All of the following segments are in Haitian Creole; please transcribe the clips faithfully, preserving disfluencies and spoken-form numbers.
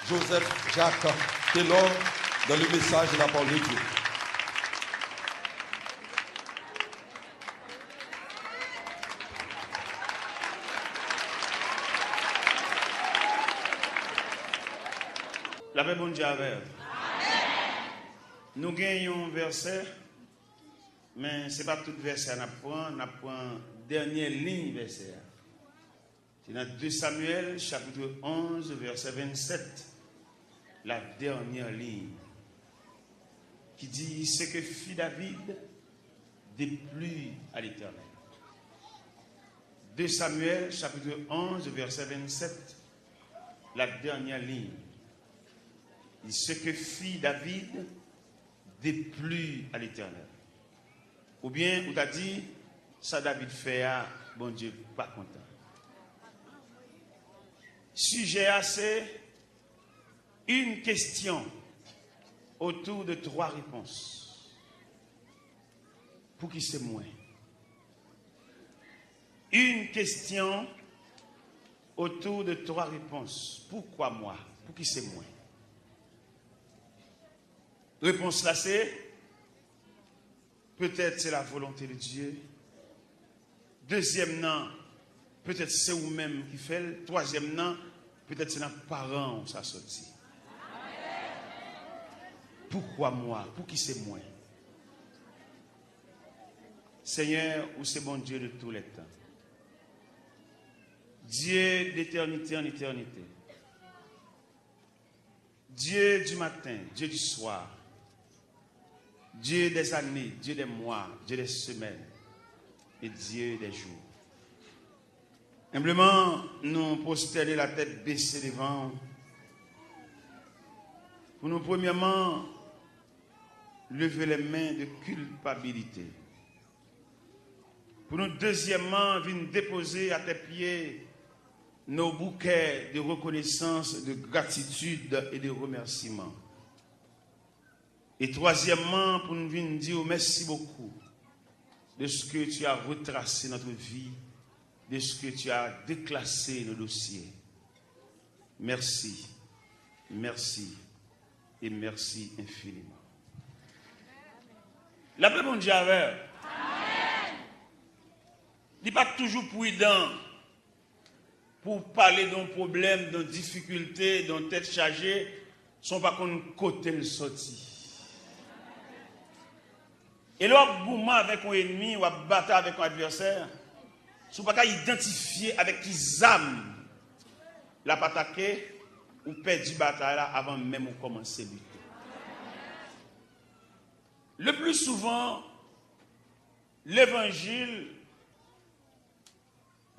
Joseph Jacques Telor dans le message de la parole de Dieu. Lapè Bondye avè w. Nou gen yon vèsè, men se pa tout vèsè a n ap pran, n ap pran dènyè liy vèsè a. Se nan de Samyèl, chapitre onze, vèsè vennsèt, la dernière ligne, qui dit, Ce que fit David déplut à l'Éternel. De Samyèl, chapitre onze, vèsè vennsèt, la dernière ligne. Li, Ce que fit David déplut à l'Éternel. Oubyen ou ta di, Sa David fè a, Bondye pa kontan. Sijè a se une question autour de trois réponses. Pouki se mwen? Une question autour de trois réponses. Pourquoi moi? Pouki se mwen? Repons la se, petèt se la volonte de Dye. Dezyèm nan, petèt se ou menm ki fè l. Twazyèm nan, petèt se nan paran w sa soti. Pourquoi moi? Pouki se mwen? Senyè, ou se Bondye de tous les temps. Dieu d'éternité en éternité. Dieu du matin, Dieu du soir, Dieu des années, Dieu des mois, Dieu des semaines et Dieu des jours. Enbleman, nou pwostène latèt bese devan w pou nou premyèman leve lè men de kilpabilite. Pou nou dezyèmman vin depoze atè pye nos bouquets de reconnaissance, de gratitude et de remerciement. E twazyèmman, pou nou vin di w mèsi bokou de ce que tu as retracé notre vie, de ce que tu as déclassé nos dossiers. Merci, merci et merci infiniment. Lapè Bondye avè w. Li pa toujou pridan pou w pale de yon pwoblèm, de yon difikilte, de yon tèt chaje, san w pa konn kote l soti. E lè w ap goumen avèk yon ènmi, w ap batay avèk yon advèsè, si w pa ka idantifye avèk ki zam l ap atake, ou pèdi batay la avan menm ou kòmanse lite. Le plus souvent, levanjil,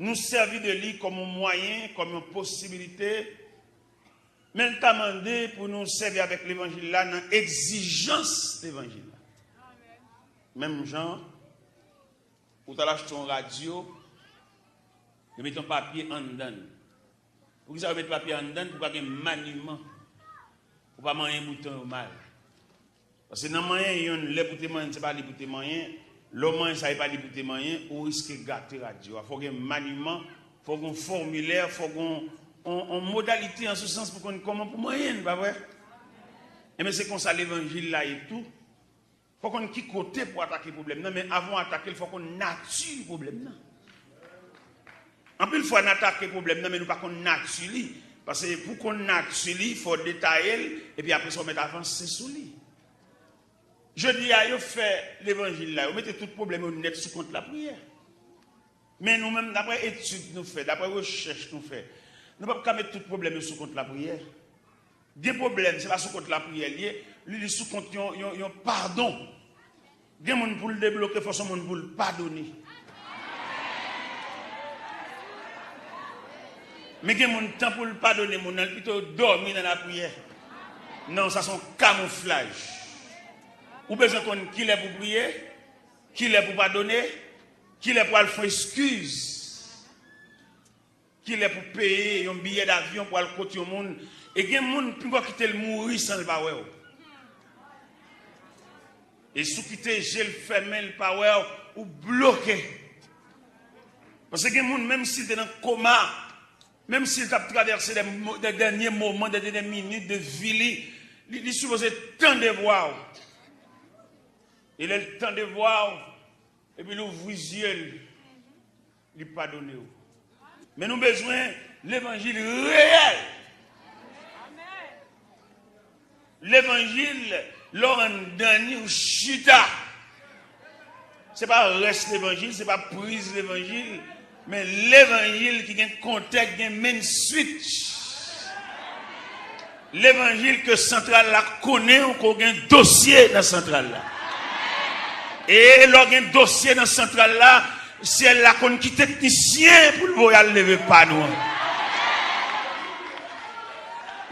nou sèvi de li kòm yon mwayen, kòm yon posibilite, men l ta mande pou nou sèvi avèk levanjil la nan egzijans levanjil la. Menm jan, ou t al achte yon radyo, yo mete yon papye anndan l. Poukisa yo met papye anndan l? Pou pa gen maniman. Pou pa manyen bouton yo mal. Paske nan manyen yonn, lè pou te manyen, se pa li pou te manyen. Lè w manyen sa, e pa li pou te manyen, ou riske gate radyo a. Fò gen maniman, fò gen fòmilè, fò gen yon, yon modalite an se sans pou konn kòman pou manyen l, pa vre? Enben, se konsa levanjil la ye tou. Fò konn ki kote pou atake pwoblèm nan, men avan w atake l, fò konn nati pwoblèm nan. Anpil fwa, n atake pwoblèm nan, men nou pa konn nati li. Paske pou konn nati li, fò w detaye l, epi apre sa, w mèt avanse sou li. Jodi a, yo fè levanjil la, yo mete tout pwoblèm yo nèt sou kont lapriyè. Men nou menm, daprè etid nou fè, daprè rechèch nou fè, nou p ap ka met tout pwoblèm yo sou kont lapriyè. Gen pwoblèm, se pa sou kont lapriyè l ye, li, li sou kont yon, yon, yon padon. Gen moun pou l debloke, fò s on moun pou l padone. Men gen moun, tan pou l padone moun nan, li pito dòmi nan lapriyè. Non, sa se yon kamouflaj. Ou bezwen konn kilè pou priye, kilè pou padone, kilè pou al fè eskiz, kilè pou peye yon biyè davyon pou al kot yon moun. E gen moun, pinga w kite l mouri san l pa wè w. E si w kite je l fèmen, l pa wè w, ou bloke. Paske gen moun, menm si l te nan koma, Menm si l t ap travèse de mo- de dènye moman, de dènye minit de vi li, li, li sipoze tande vwa w. E lè l tande vwa w, epi l ouvri zye l, li padone w. Men nou bezwen levanjil reyèl. Levanjil, lè w anndan li, ou chita. Se pa rès levanjil, se pa priz levanjil, men levanjil ki gen kontèks, gen main switch. Levanjil ke santral la konnen w, ke w gen dosye nan santral la. E lè w gen dosye nan santral la, syèl la konn ki teknisyen pou l voye al leve pann ou an.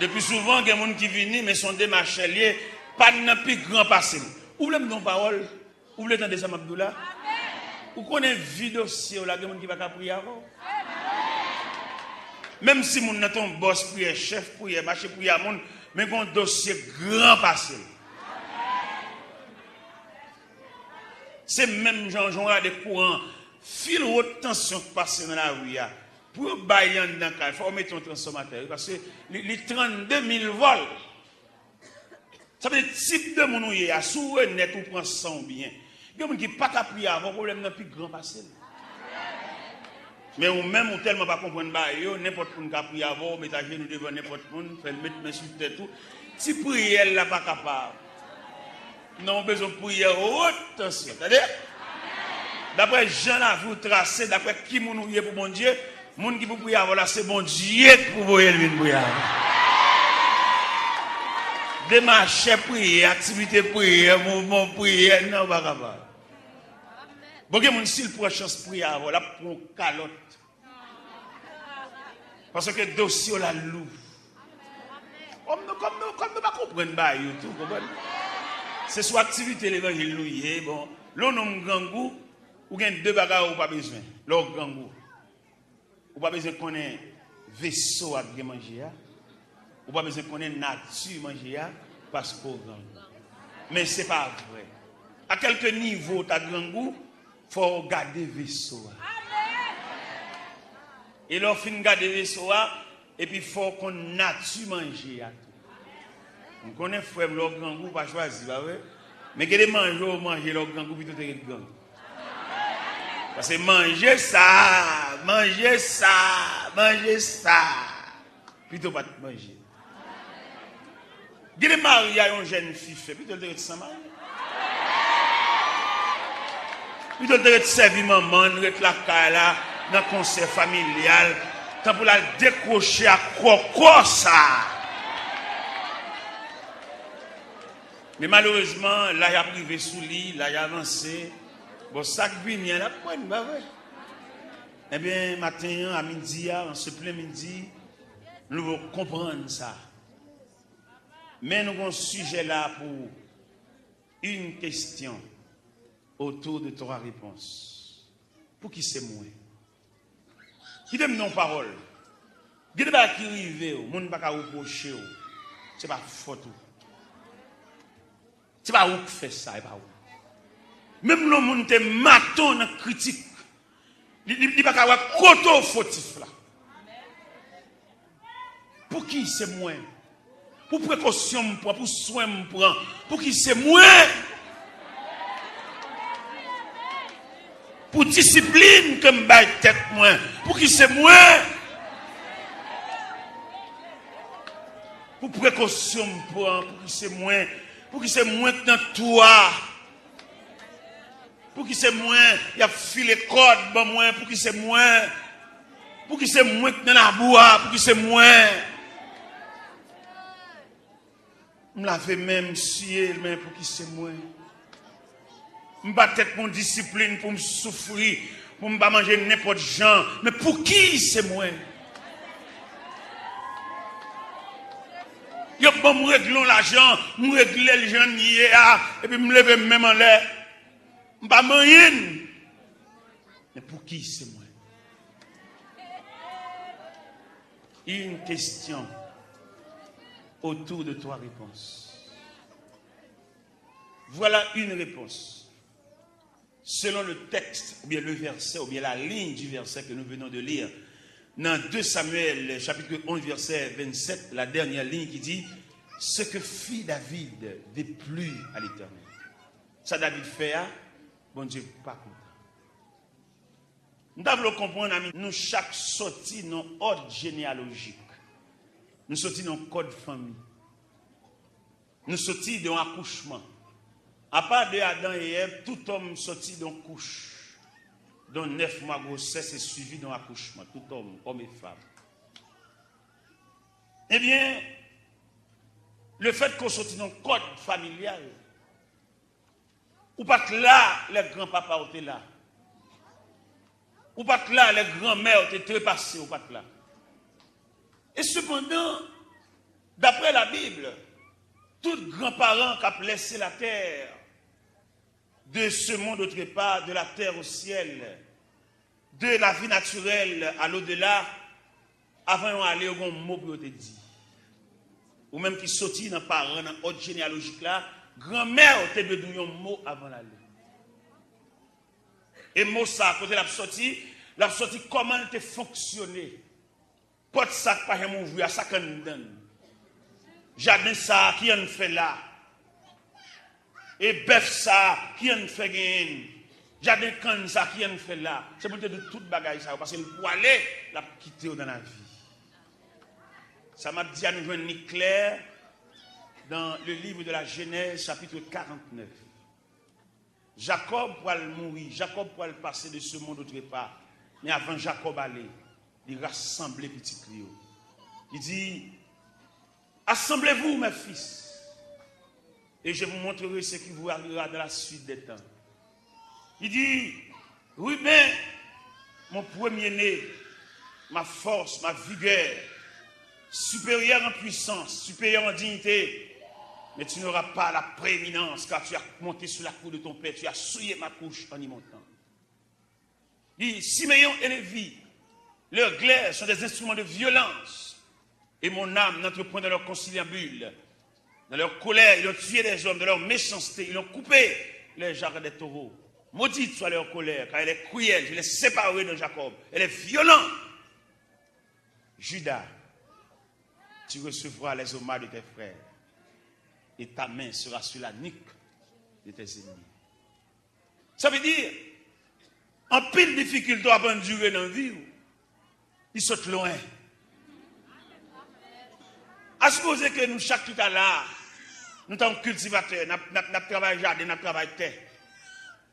Le pli souvan, gen moun ki vini, men se yon demachè l ye, pann nan pi gran pase l. Ou vle m di w yon pawòl? Ou vle tande sa m ap di w la? Ou konnen vi dosye w la, gen moun ki pa ka priye avè w. Menm si moun nan te yon bòs priyè, chèf priyè, mache priyè a moun, men gen yon dosye gran pase l. Se menm jan, jan w gade kouran, fil wot tansyon k pase nan lari a. Pou yo bay li anndan kay, fò w mete yon transfòmatè, wi, paske li, li trannde mil vòl. Sa vle di, tip de moun ou ye a, si w onèt, ou pran san w byen. Gen moun ki pa ka priye avè w, pwoblèm nan pi gran pase l. Men ou menm, ou tèlman pa konprann bagay yo, nenpòt moun ka priye avè w, met ajenou devan nenpòt moun, fè l met men sou tèt ou. Ti priyè l la pa kapab. Non, ou bezwen priyè wot tansyon. Tande? Daprè jan lavi w trase, daprè ki moun ou ye pou Bondye, moun ki pou priye avè w la, se Bondye ki pou voye l vin priye avè w. Demachè priyè, aktivite priyè, mouvman priyè, non, ou pa kapab. Bon, gen moun, si l pran chans priye avè w, l ap pran yon kalòt. Paske dosye w la lou. Kòm nou, kòm nou, kòm nou pa konprann bagay yo tou, konprann? Se sou aktivite levanjil nou ye, bon. Lè w nonm grangou, ou gen de bagay ou pa bezwen. Lè w grangou, ou pa bezwen konnen veso a k gen manje a. Ou pa bezwen konnen nati manje a, paske w grangou. Men se pa vre. A kèlke nivo w ta grangou, fò w gade veso a. E lè w fin gade veso a, epi fò w konn nati manje a tou. M konnen frè m, lè w grangou, w pa chwazi, pa vre? Men gen de manje w manje lè w grangou, pito w te ret grangou. Paske manje sa, manje sa, manje sa. Pito w pa t manje. Gen de mari a yon jèn fi fè, pito l te ret san mari. Pito l te ret sèvi manman l, ret lakay la, nan konsè familyal, tan pou l al dekwoche ak kòkò sa a. Men malerezman, laj ap rive sou li, laj avanse. Bon, sa k vini an, l ap pran, pa vre? Ebyen, maten an, a midi a, an se plen midi, nou konprann sa. Men nou gon sijè la pou une question autour de trois réponses. Pouki se mwen? Kite m nan yon pawòl. Gen de bagay ki rive w, moun pa ka repwoche w. Se pa fòt ou. Se pa ou k fè sa, e pa ou. Menm lè yon moun te maton nan kritik, li, li, li pa ka wè kote w fotif la. Pouki se mwen? Pou prekosyon m pran, pou swen m pran, pouki se mwen? Pou disiplin ke m bay tèt mwen, pouki se mwen? Pou prekosyon m pran, pouki se mwen? Pouki se mwen k nan twou a? Pouki se mwen y ap file kòd ban mwen? Pouki se mwen? Pouki se mwen k nan labou a? Pouki se mwen? M lave men m, m siye l, men pouki se mwen? M ba tèt mwen disiplin pou m soufri, pou m pa manje nenpòt jan, men pouki se mwen? Yo ban m regle yon lajan, m regle l jan l ye a, epi m leve men m anlè. M pa manyen l. Men pouki se mwen? Une question autour de trois réponses. Voilà une réponse. Selon le texte, ou bien le verset, ou bien la ligne du verset que nous venons de lire, Nan de Samyèl, chapit onz, vèsè vennsèt, la dènyè liy ki di, Ce que fit David déplut à l'Éternel. Sa David fè a, Bondye pa kontan. M ta vle w konprann, ami, nou chak soti nan òd jeneyalojik. Nou soti nan kòd fanmi. Nou soti de yon akouchman. Apa de Adan e Èv, tout òm soti de yon kouch, de yon nèf mwa gwosès e swivi de yon akouchman. Tout òm, òm e fanm. Ebyen, lefètke w soti de yon kòd familyal, ou pa t la lè granpapa w te la. Ou pa t la lè granmè w te trepase, ou pa t la. E sepandan, daprè Labib, tout granparan k ap lèse latè, de ce monde au trépas, de la terre au ciel, de la vie naturelle à l'au-delà, avan yo ale, yo gen yon mo pou yo te di. Ou menm ki soti nan paran, nan òd jeneyalojik la, granmè w te dwe di w yon mo avan l ale. E mo sa a, kote l ap soti? L ap soti kòman l te fonksyone. Pòt sa k pa janm ouvri a, sa k anndan l? Jaden sa a, ki ann fè la? E bèf sa a, ki ann fè genyen l? Jaden kann sa a, ki ann fè la? Se pou l te di tout bagay sa yo, paske l pwale, l ap kite yo nan lavi. Sa m ap di a, nou jwenn li klè dans le livre de la Genèse, chapitre quarante-neuf. Jakòb pral mouri, Jakòb pral pase de ce monde au trépas. Men avan Jakòb ale, li rasanble pitit li yo. Li di, Assemblez-vous, mes fils, et je vous montrerai ce qui vous arrivera dans la suite des temps. Li di, Ruben, mon premier-né, ma force, ma vigueur, supérieur en puissance, supérieur en dignité, mais tu n'auras pas la prééminence, car tu as monté sur la cour de ton père, tu as souillé ma couche en y montant. Li di, Siméon et Lévi, leurs glaives sont des instruments de violence, et mon âme n'entre point dans leur conciliabule. Dans leur colère, ils ont tué des hommes, dans leur méchanceté, ils ont coupé les jarrets des taureaux. Maudite soit leur colère, car elle est cruelle, je l'ai séparée de Jacob, elle est violente. Judas, tu recevras les hommages de tes frères, et ta main sera sur la nuque de tes ennemis. Sa vle di, anpil difikilte w ap andire nan vi w, li sot lwen. A sipoze ke nou chak ki ta la a, nou ta yon kiltivatè, n ap, n ap, n ap travay jaden, n ap travay tè.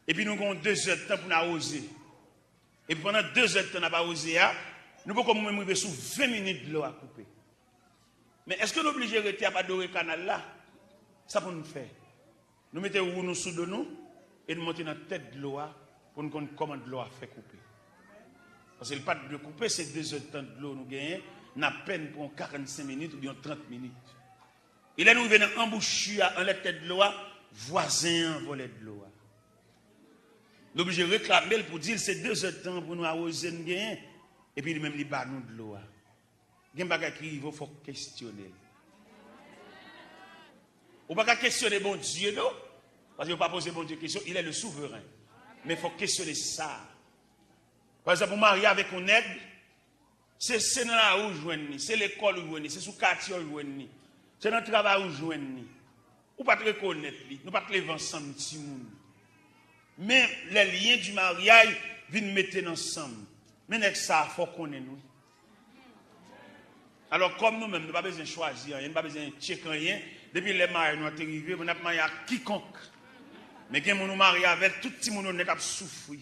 Epi nou gen yon dezèdtan pou n awoze. Epi pandan dezèdtan n ap awoze a, nou poko menm rive sou ven minit dlo a koupe. Men èske n oblije rete ap adore kanal la? Sa pou n fè? Nou mete wou nou sou do nou e n monte nan tèt dlo a pou n konn kòman dlo a fè koupe. Paske l pa t dwe koupe, se dezèdtan dlo nou genyen, n apèn pran karannsenk minit oubyen trant minit. E lè nou rive nan anbouchi a, anlè tèt dlo a, vwazen an vòlè dlo a. Nou oblije reklame l pou di l se dezèdtan pou nou awoze n genyen, epi li menm li ba nou dlo a. Gen bagay ki rive w, fòk kestyone l. Ou pa ka kestyone Bondye, non, paske yo pa poze Bondye kesyon, il est le souverain. Men fòk kestyone sa. Pa egzanp, ou marye avèk yon nèg, se, se nan lari w jwenn li, se lekòl ou jwenn li, se sou katye w jwenn li, se nan travay ou jwenn li. Ou pa t rekonèt li, nou pa t leve ansanm timoun. Men lè lyen di maryaj vin mete n ansanm, men nèg sa a fò konnen nou. Alò, kòm nou menm, nou pa bezwen chwazi anyen, nou pa bezwen tcheke anyen, depi lè maryaj nou an te rive, nou ap marye ak kikonk. Men gen moun ou marye avè l, tout timoun yo nèt ap soufri.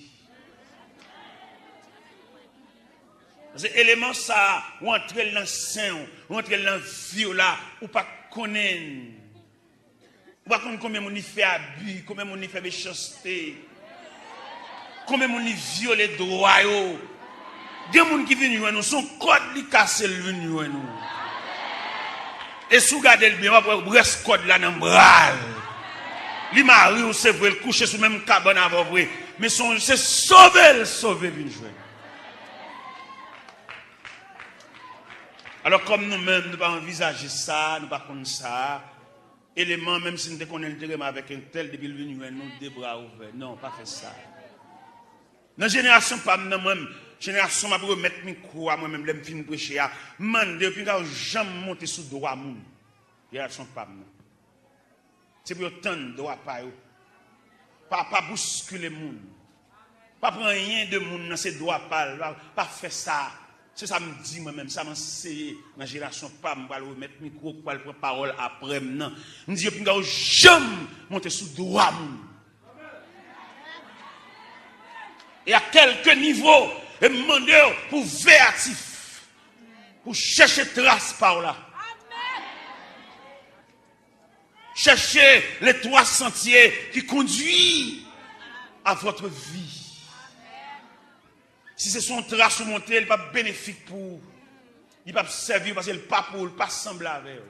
Paske eleman sa a, ou antre l nan sen w, ou antre l nan vi w la, ou pa konnen l. Ou pa konn konbyen moun li fè abi, konbyen moun li fè mechanste, konbyen moun li vyole dwa yo. Gen moun ki vin jwenn ou, se yon kòd li kase l vin jwenn ou. E si w gade l byen, w ap wè rès kòd la nan bra l. Li mari w, se vre, l kouche sou menm kabann avè w vre. Men se yon, se sove l sove vin jwenn. Alò, kòm nou menm, nou pa anvizaje sa, nou pa konn sa, eleman, menm si n te konnen l te renmen avèk entèl, depi l vin jwenn nou, de bra ouvè. Non, pa fè sa. Nan jenerasyon pa m nan, mwen, Jenerasyon m ap remèt mikwo a mwen menm lè m fin preche a, m mande yo pinga yo janm monte sou dwa moun. Jenerasyon pa m nan. Se pou yo tann dwa pa yo. Pa, pa bouskile moun. Pa pran anyen de moun nan, se dwa pa l. Pa, pa fè sa. Se sa m di mwen menm, sa m anseye nan jenerasyon pa m, m pral remèt mikwo, k pral pran pawòl apre m nan. M di yo pinga yo janm monte sou dwa moun. E a kèlke nivo, e m mande w pou veyatif, pou chèche tras pa w la. Chèche les trois sentiers qui conduisent à votre vie. Si se sou yon tras ou monte, li p ap benefik pou ou. Li p ap sèvi ou paske li pa pou ou, li pa sanble avè ou.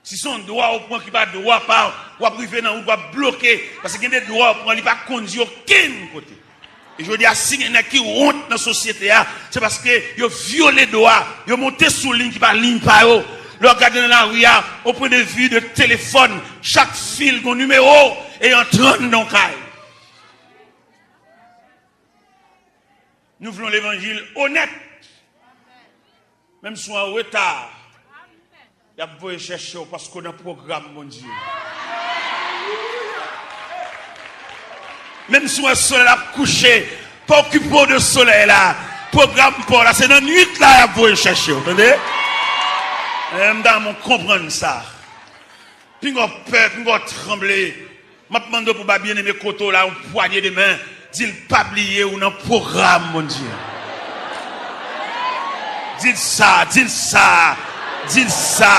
Si se yon dwa ou pran ki pa dwa pa ou, w ap rive nan wout, w ap bloke. Paske gen de dwa ou pran, li pa kondi okenn kote. E jodi a, si gen nèg ki wont nan sosyete a, se paske yo vyole dwa, yo monte sou liy ki pa liy pa yo. Lè w ap gade nan lari a, au point de vue de telefòn, chak fil gon nimewo, e yo antre anndan yon kay. Nou vle yon levanjil onèt. Menm si w an reta, y ap voye chèche w paske w nan pwogram Bondye. Menm si w wè solèy la ap kouche, pa okipe w de solèy la. Pwogram pa w la, se nan nwit la y ap voye chèche w, tande? E m ta renmen w konprann sa. Pinga w pè, pinga w tranble. M ap mande w pou ba byeneme kote w la yon pwanye de men. Di l pa bliye ou nan pwogram Bondye. Di l sa, di l sa, di l sa.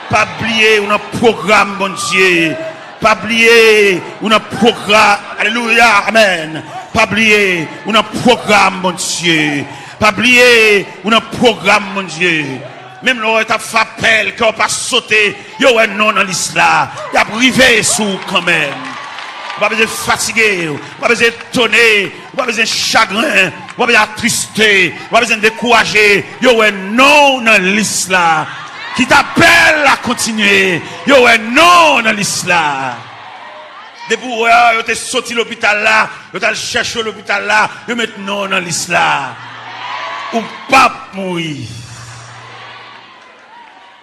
Pa bliye ou nan pwogram Bondye. Pa bliye ou nan pwogram. Alelouya, amèn. Pa bliye ou nan pwogram Bondye. Pa bliye ou nan pwogram Bondye. Menm lè w t ap fè apèl, kè w pa sote, yo wè non w nan lis la. Y ap rive sou ou kanmenm. Ou pa bezwen fatige, ou pa bezwen etone, ou pa bezwen chagren, ou pa bezwen atriste, ou pa bezwen dekouraje. Yo wè non w nan lis la. Kit apèl la kontinye, yo wè non w nan lis la. Depi w wè yo te soti lopital la, yo t al chèche w lopital la, yo met non w nan lis la. Ou p ap mouri.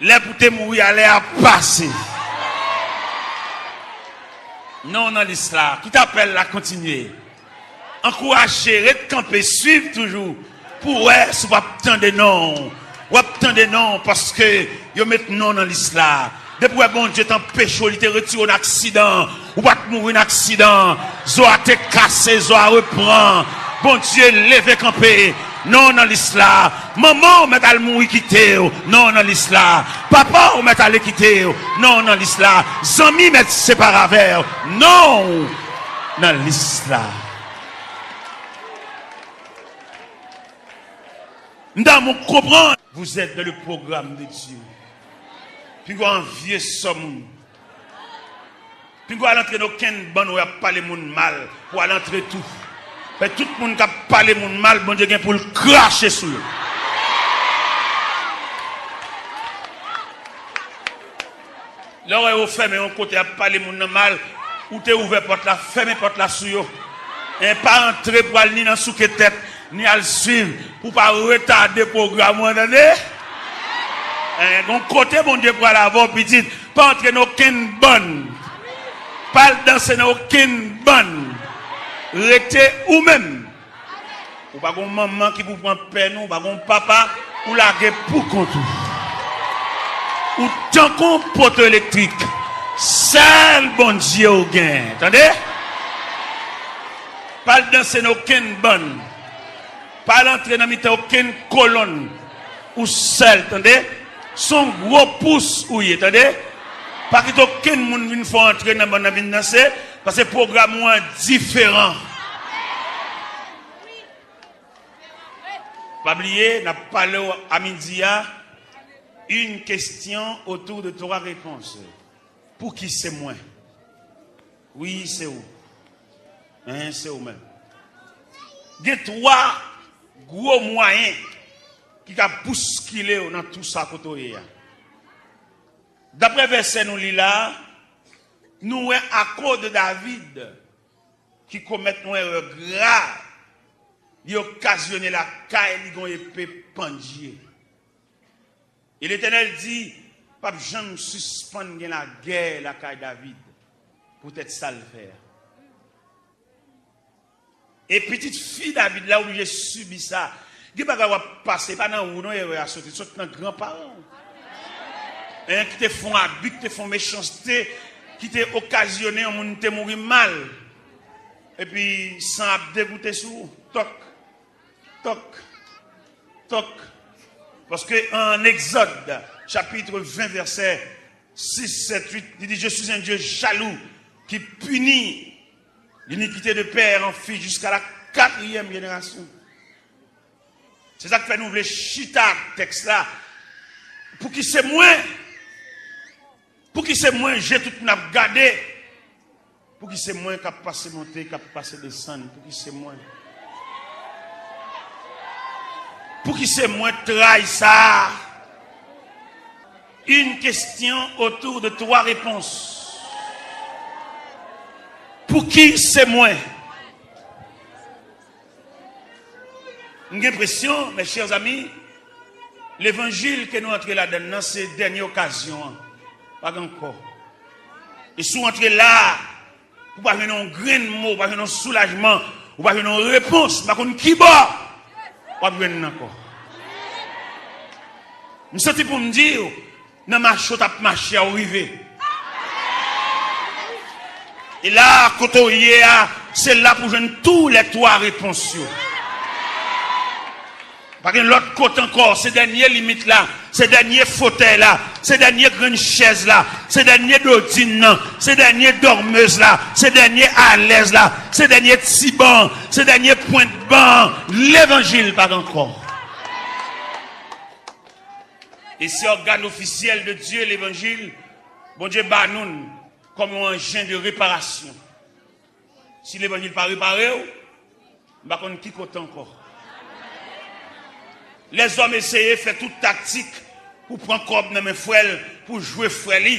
Lè pou te mouri a, lè a pase. Non w nan lis la. Kit apèl la kontinye. Ankouraje, ret kanpe, swiv toujou pou w wè si w p ap tande non w. W ap tande non w paske yo met non w nan lis la. Depi w wè Bondye t anpeche w, li te retire w nan aksidan, ou pa t mouri nan aksidan. Zo a te kase, zo a repran. Bondye leve kanpe, non w nan lis la. Manman w mèt al mouri kite w, non w nan lis la. Papa w mèt ale kite w, non w nan lis la. Zanmi mèt separe avè w, non w nan lis la. M ta renmen w konprann. Vous êtes dans le programme de Dieu. Pinga w an vye sòm. Pinga w al antre nan okenn bann ou y ap pale moun mal. Pou w al antre tou. Fè tout moun k ap pale moun mal, Bondye gen pou l krache sou yo. Lè w wè yo fèmen yon kote, y ap pale moun nan mal, ou te ouvè pòt la, fèmen pòt la sou yo. En, pa antre pou al ni nan souke tèt, ni al swiv, pou w pa retade pwogram ou an, tande? En, gon kote Bondye pral avè w, pitit, pa antre nan okenn bann. Pa al danse nan okenn bann. Rete ou menm. Ou pa gon manman ki pou pran pèn ou, ou pa gon papa, ou lage pou kont ou. Ou tankou poto elektrik. Sèl Bondye ou gen, tande? Pa al danse nan okenn bann. Pa al antre nan mitan okenn kolonn. Ou sèl, tande? Se yon gwo pous ou ye, tande? Pa kite okenn moun vin fè w antre nan bann nan vin danse, paske pwogram ou an diferan. Pa bliye, n ap pale w a midi a, une question autour de trois réponses. Pouki se mwen? Wi, se ou. Hein, se ou menm. Gen twa gwo mwayen ki ka bouskile w nan tou sa kote w ye a. Daprè vèsè nou li la, nou wè akoz David ki komèt yon erè grav. Li okazyone lakay li gon epe pandye. E Letènèl di, p ap janm sispann gen lagè lakay David poutèt sa l fè a. E pitit fi David la oblije sibi sa. Gen bagay w ap pase, pa nan ou non erè a soti, sot nan granparan w. Hein, ki te fè yon abi, ki te fè yon mechanste, ki te okazyone yon moun te mouri mal. Epi san ap degoute sou ou. Tòk, tòk, tòk. Paske an Egzòd, chapit ven, vèsè sis, sèt, uit, li di, Je suis un Dieu jaloux, qui punit l'iniquité de père en fils jusqu'à la quatrième génération. Se sa k fè nou vle chita ak tèks la. Pouki se mwen? Pouki se mwen je tout moun ap gade? Pouki se mwen k ap pase monte, k ap pase desann? Pouki se mwen? Pouki se mwen tray sa a? Une question autour de trois réponses. Pouki se mwen? M gen enpresyon, mes chers amis, levanjil ke nou antre ladann nan, se dènye okazyon an. Pa gen ankò. E si w antre la, ou pa jwenn yon grenn mo, ou pa jwenn yon soulajman, ou pa jwenn yon repons, m pa konn ki bò w ap jwenn nan ankò. M santi pou m di w, nan mache w t ap mache a, ou rive. E la, kote w ye a, se la pou jwenn tou lè twa repons yo. Pa gen lòt kote ankò, se dènye limit la, se dènye fotèy la, se dènye grenn chèz la, se dènye dodin nan, se dènye dòmez la, se dènye alèz la, se dènye ti ban, se dènye pwent ban, levanjil pa gen ankò. E se ògàn ofisyèl de Dye, levanjil, Bondye ba nou l kòm yon anjen de reparasyon. Si levanjil pa repare w, m pa konn ki kote ankò. Lèzòm eseye fè tout taktik pou pran kòb nan men frè l, pou jwe frè li.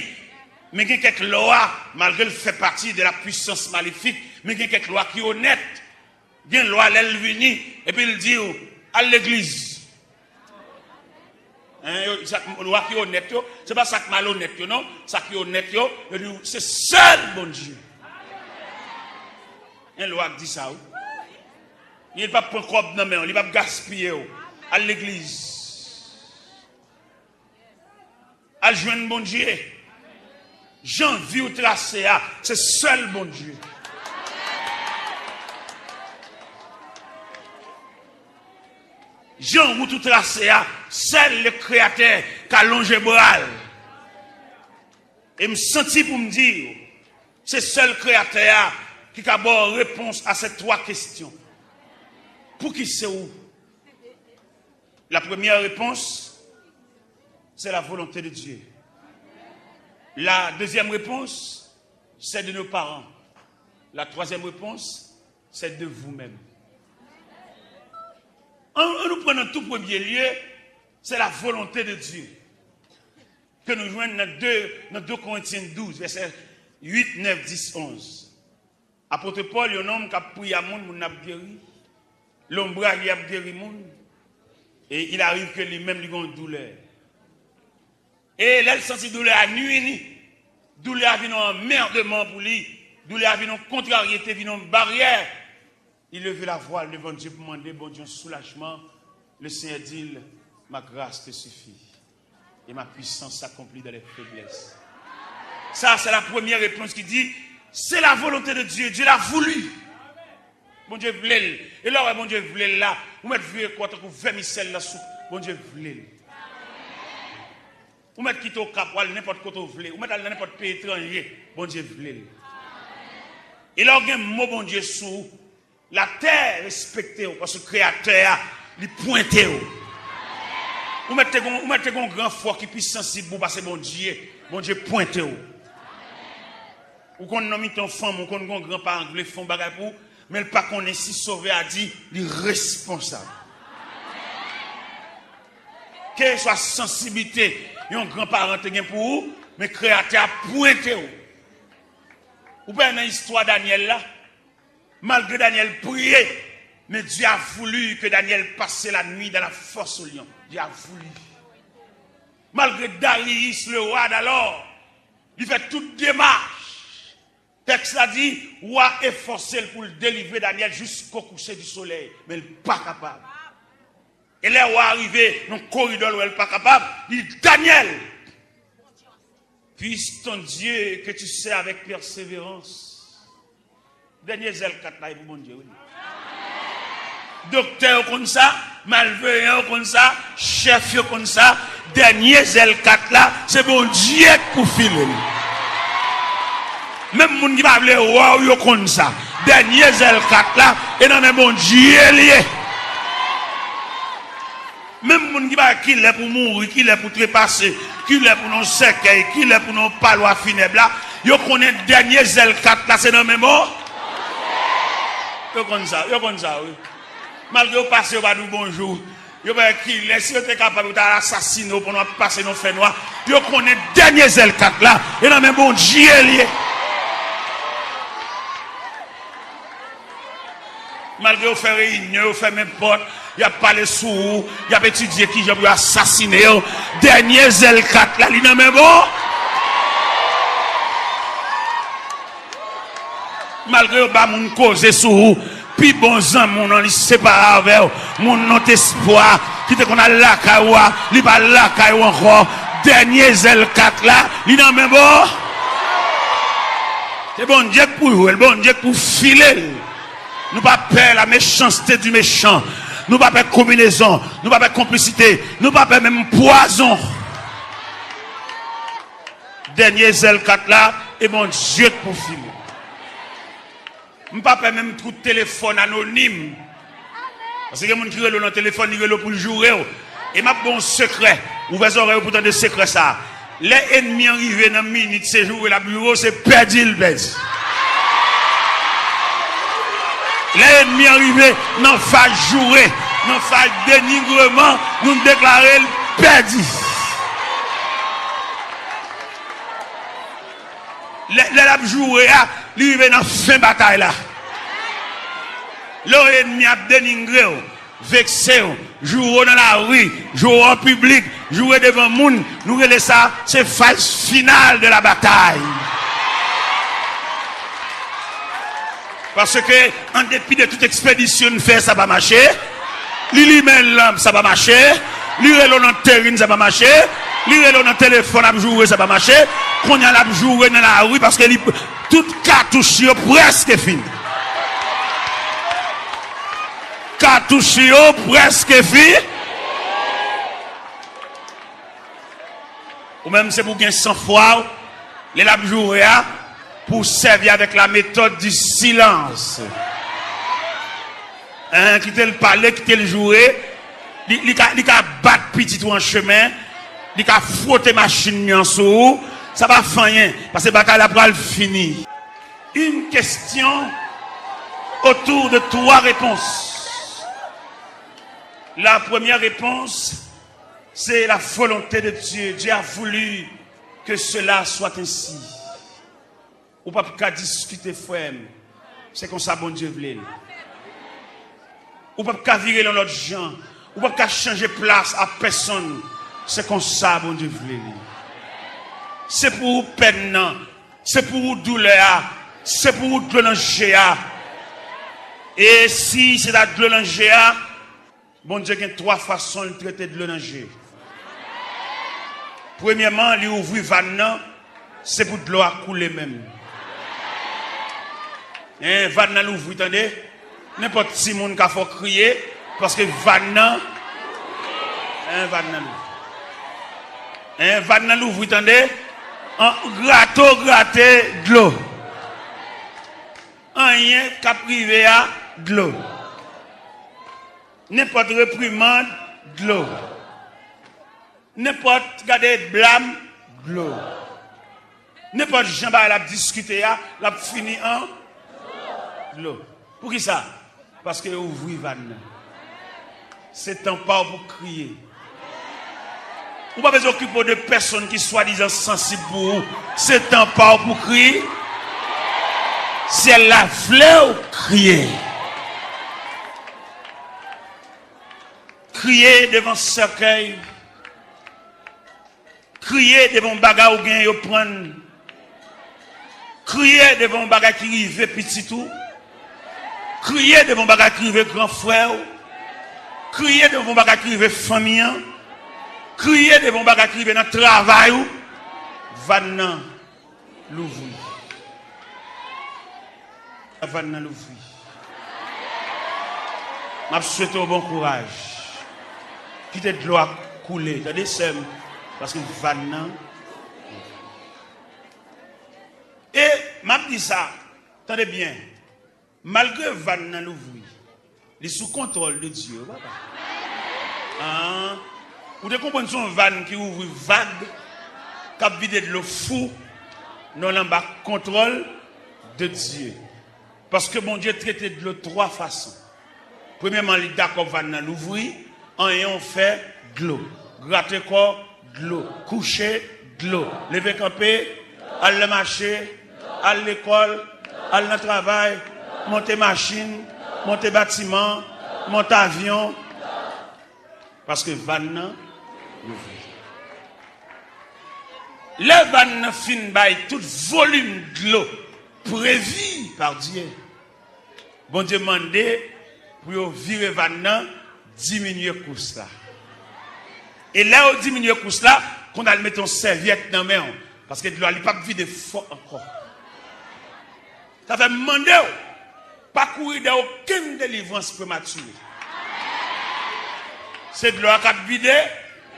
Men gen kèk lwa, malgre l fè pati de la puissance maléfique, men gen kèk lwa ki onèt. Gen lwa lè l vini, epi l di w, al legliz. Hein, yo, sa, lwa ki onèt yo, se pa sa k malonèt yo, non. Sa ki onèt yo, yo di w, se sèl Bondye. Gen lwa k di sa, wi. Li p ap pran kòb nan men w, li p ap gaspiye w. Al legliz. Al jwenn Bondye. Jan vi w trase a, se sèl Bondye. Jan wout ou trase a, sèl le Kreyatè ka lonje bra l. E m santi pou m di w, se sèl Kreyatè a ki ka ba w repons a ces trois questions. Pouki se ou? La première réponse, c'est la volonté de Dieu. La deuxième réponse, c'est de nos parents. La troisième réponse, c'est de vous-même. An, an nou pran nan tou premye lye, se la volonte de Dye ke nou jwenn nan de, nan de Korentyen douz, vèsè uit, nèf, dis, onz. Apot Pòl, yon nonm k ap priye a moun, moun nan ap geri. Lonbraj li ap geri moun. E il arrive ke li menm li gen yon doulè. E lè l santi doulè a nui li, doulè a vin yon anmèdman pou li, doulè a vin yon kontraryete, vin yon baryè. Li leve lavwa l devan Dye pou mande Bondye yon soulajman. Le Seigneur di l, ma grâce te suffit. Et ma puissance s'accomplit dans les faiblesses. Sa, se la premyè repons ki di, se la volonte de Dye. Dye la voulu. Bondye vle l. E lè w wè Bondye vle l la, ou mèt vire kò w tankou vèmisèl nan soup. Bondye vle l. Ou mèt kite Okap, w al nenpòt kote w vle. Ou mèt al nan nenpòt peyi etranje. Bondye vle l. E lè w gen mo Bondye sou ou, latè respekte w, paske Kreyatè a, li pwente w. Ou mèt te gon, ou mèt te gon gran fò ki pi sansib pou w pase Bondye. Bondye pwente w. Ou konn nan mitan fanmi w, ou konn gon gran paran k vle fè yon bagay pou ou, men l pa konnen si Sovè a di li responsab. Keseswa sansiblite yon gran paran te gen pou ou, men Kreyatè a pwente w. Ou pa wè nan istwa Danyèl la, malgre Danyèl priye, Mais Dieu a voulu que Daniel passe la nuit dans la fosse au lion. Dieu a voulu. Malgré Darius, le roi d'alors, li fè tout demach. Tèks la di, wa a fòse l pou l delivre Daniel jusqu'au coucher du soleil, men l pa kapab. E lè wa a rive nan koridò l wè l pa kapab, li di, Daniel, puisse ton Dieu que tu sers avec persévérance. Dènye zèl kat la e pou Bondye, wi. Doktè yo konn sa, malveyan yo konn sa, chèf yo konn sa. Dènye zèl kat la, se Bondye k pou file l. Menm moun ki pa vle wè w yo konn sa. Dènye zèl kat la, e nan men Bondye l ye. Menm moun ki pa wè kilè pou mouri, kilè pou trepase, kilè pou nan sèkèy, kilè pou nan palwa finèb la, yo konnen dènye zèl kat la se nan men bon. Yo konn sa, yo konn sa, wi. Malgre yo pase, yo pa di w bonjou. Yo pa wè kilè, si yo te kapab, yo ta al asasine w pandan w ap pase nan fènwa. Yo konnen dènye zèl kat la, e nan men Bondye l ye. Malgre yo fè reyinyon, yo fèmen pòt, y ap pale sou ou, y ap etidye kijan pou yo asasine w, dènye zèl kat la, li nan men bon. Malgre yo ba moun koze sou ou, pi bon zanmi w nan li separe avè w, moun nan w te espwa, ki te konn al lakay ou a, li pa lakay ou ankò, dènye zèl kat la, li nan men bon. Se Bondye k pou jwe l, Bondye k pou file l. Nou pa pè la méchanceté du méchant. Nou pa pè konbinezon. Nou pa pè konplisite. Nou pa pè menm pwazon. Dènye zèl kat la, e Bondye k pou file. M pa pè menm kout telefòn anonim. Paske gen moun ki rele w nan telefòn, li rele w pou l joure w. E m ap ba w yon sekrè. Ouvè zòrèy ou pou w tande sekrè sa a. Lè ènmi an rive nan minit, se joure l ap joure w, se pèdi l pèdi. Lè ènmi an rive nan faz joure, nan faz denigreman, nou deklare l pèdi. Lè, lè l ap joure a, li rive nan fen batay la. Lè yon ènmi ap denigre w, vekse w, joure w nan lari, joure w an piblik, joure w devan moun, nou rele sa, se faz final de la batay. Paske, an depi de tout ekspedisyon n fè, sa pa mache. Li limen lanp, sa pa mache. Li rele w nan terin, sa pa mache. Li rele w nan telefòn, ap joure, sa pa mache. Kounye a, l ap joure nan lari, paske li, tout katouch yo prèske fini. Katouch yo prèske fini. Ou menm, se pou w gen sanfwa w, lè l ap joure a, pou w sèvi avèk la méthode du silence. Hein, kite l pale, kite l joure. Li, li ka, li ka bat pitit ou an chemen, li ka fwote machin li an sou ou. Sa pa fè anyen, paske batay la pral fini. Une question autour de trois réponses. La première réponse, c'est la volonté de Dieu. Dieu a voulu que cela soit ainsi. Ou p ap ka diskite, frè m. Se konsa Bondye vle l. Ou p ap ka vire l yon lòt jan. Ou p ap ka chanje plas a pèsonn. Se konsa Bondye vle li. Se pou ou pèn nan. Se pou ou doulè a. Se pou ou dlo nan je a. E si se ta dlo nan je a, Bondye gen twa fason l trete dlo nan je. Premyèman, li ouvri vàn nan, se pou dlo a koule menm. Hein, vàn nan louvri, tande. Nenpòt timoun ka fè w kriye, paske vàn nan, hein, vàn nan louvri. Hein, vàn nan louvri, tande. An, grate w grate dlo. Anyen k ap rive a, dlo. Nenpòt reprimand, dlo. Nenpòt gade blam, dlo. Nenpòt jan bagay la ap diskite a, l ap fini an dlo. Poukisa? Paske yo ouvri vàn nan. Se tan pa w pou kriye. Ou pa bezwen okipe w de pèsonn ki swadizan sansib pou ou. Se tan pa w pou kriye. Syèl la vle w kriye. Kriye devan sèkèy. Kriye devan yon bagay ou gen yo prann. Kriye devan yon bagay ki rive pitit ou. Kriye devan yon bagay ki rive gran frè ou. Kriye devan yon bagay ki rive fanmi an. Kriye devan yon bagay ki rive nan travay ou. Vàn nan louvri. Vàn nan louvri. M ap swete w bon kouraj. Kite dlo a koule, tande sè m, paske vàn nan. E m ap di sa, tande byen, malgre vàn nan louvri, li sou kontwòl de Dye, wi, papa. Ah, ou te konprann se yon vàn ki ouvri vag, k ap vide dlo fou, non, l anba kontwòl de Dye. Paske Bondye trete dlo twa fason. Premyèman, li dakò vàn nan louvri, anyen w fè, dlo. Grate kò, dlo. Kouche, dlo. Leve kanpe, al nan mache, al lekòl, al nan travay, monte machin, monte batiman, monte avyon. Paske vàn nan louvri. Lè vàn nan fin bay tout volim dlo previ pa Dye, Bondye mande pou yo vire vàn nan, diminye kous la. E lè yo diminye kous la, konn al mete yon sèvyèt nan men w, paske dlo a li p ap vide fò ankò. Sa fè m mande w, pa kouri dèyè okenn delivrans prematire. Se dlo a k ap vide,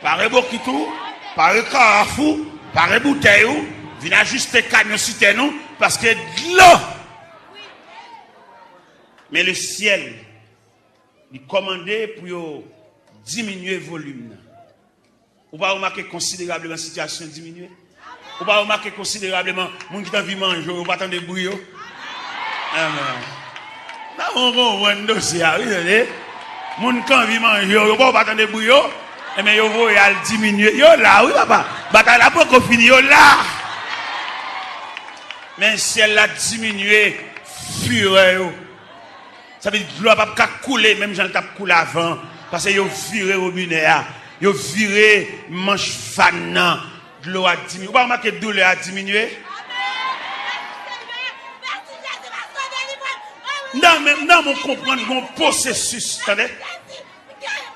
pare bokit ou, pare karaf ou, pare boutèy ou, vin ajiste kanyon sitèn ou, paske dlo. Men lesyèl, li kòmande pou yo diminye volim nan. Ou pa remake konsiderableman sitiyasyon diminye? Ou pa remake konsiderableman moun ki t anvi manje w, yo pa tande bri yo? Amèn. Nan yon konprann dosye a, wi, tande. Moun ki anvi manje w, yo pa, yo pa tande bri yo? Enben, yo voye al diminye. Yo la, wi, papa. Batay la poko fini, yo la. Men syèl la diminye firè yo. Sa vle di dlo a p ap ka koule menm jan l t ap koule avan, paske yo vire wobinè a, yo vire manch vàn nan, dlo a diminye. Ou pa remake doulè a diminye? Nan men, nan men w konprann gon pwosesis, tande?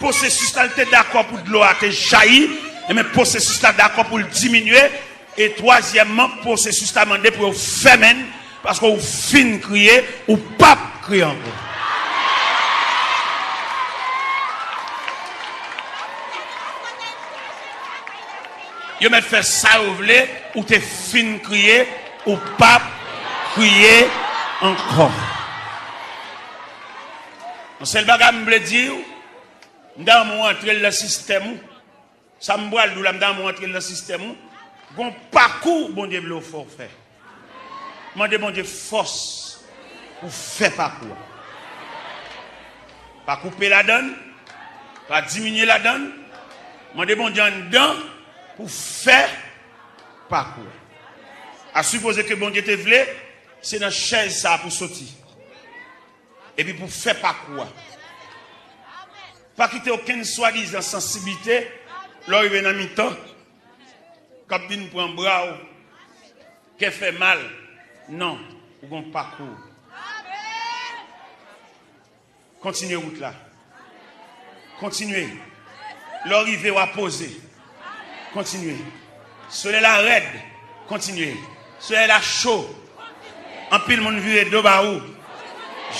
Pwosesis la, l te dakò pou dlo a te jayi, enben pwosesis la dakò pou l diminye, e twazyèmman, pwosesis la mande pou yo fèmen l, paske ou fin kriye, ou p ap kriye ankò. Yo mèt fè sa yo vle, ou te fin kriye, ou p ap kriye ankò. Yon sèl bagay m vle di w, m ta renmen w antre l nan sistèm ou. Sa m pral di w la, m ta renmen w antre l nan sistèm ou. Gon pakou Bondye vle w fè w fè. Mande Bondye fòs pou w fè pakou a. Pa koupe ladan l, pa diminye ladan l. Mande Bondye anndan pou w fè pakou a. A sipoze ke Bondye te vle, se nan chèz sa a pou w soti. Epi pou w fè pakou a. Pa kite okenn swadizan sansiblite, lè w rive nan mitan, k ap vin pran bra w, kè fè mal. Non, ou gon pakou. Kontinye wout la. Kontinye. Lè w rive, w a poze. Kontinye. Solèy la rèd. Kontinye. Solèy la cho. Anpil moun vire do ba ou.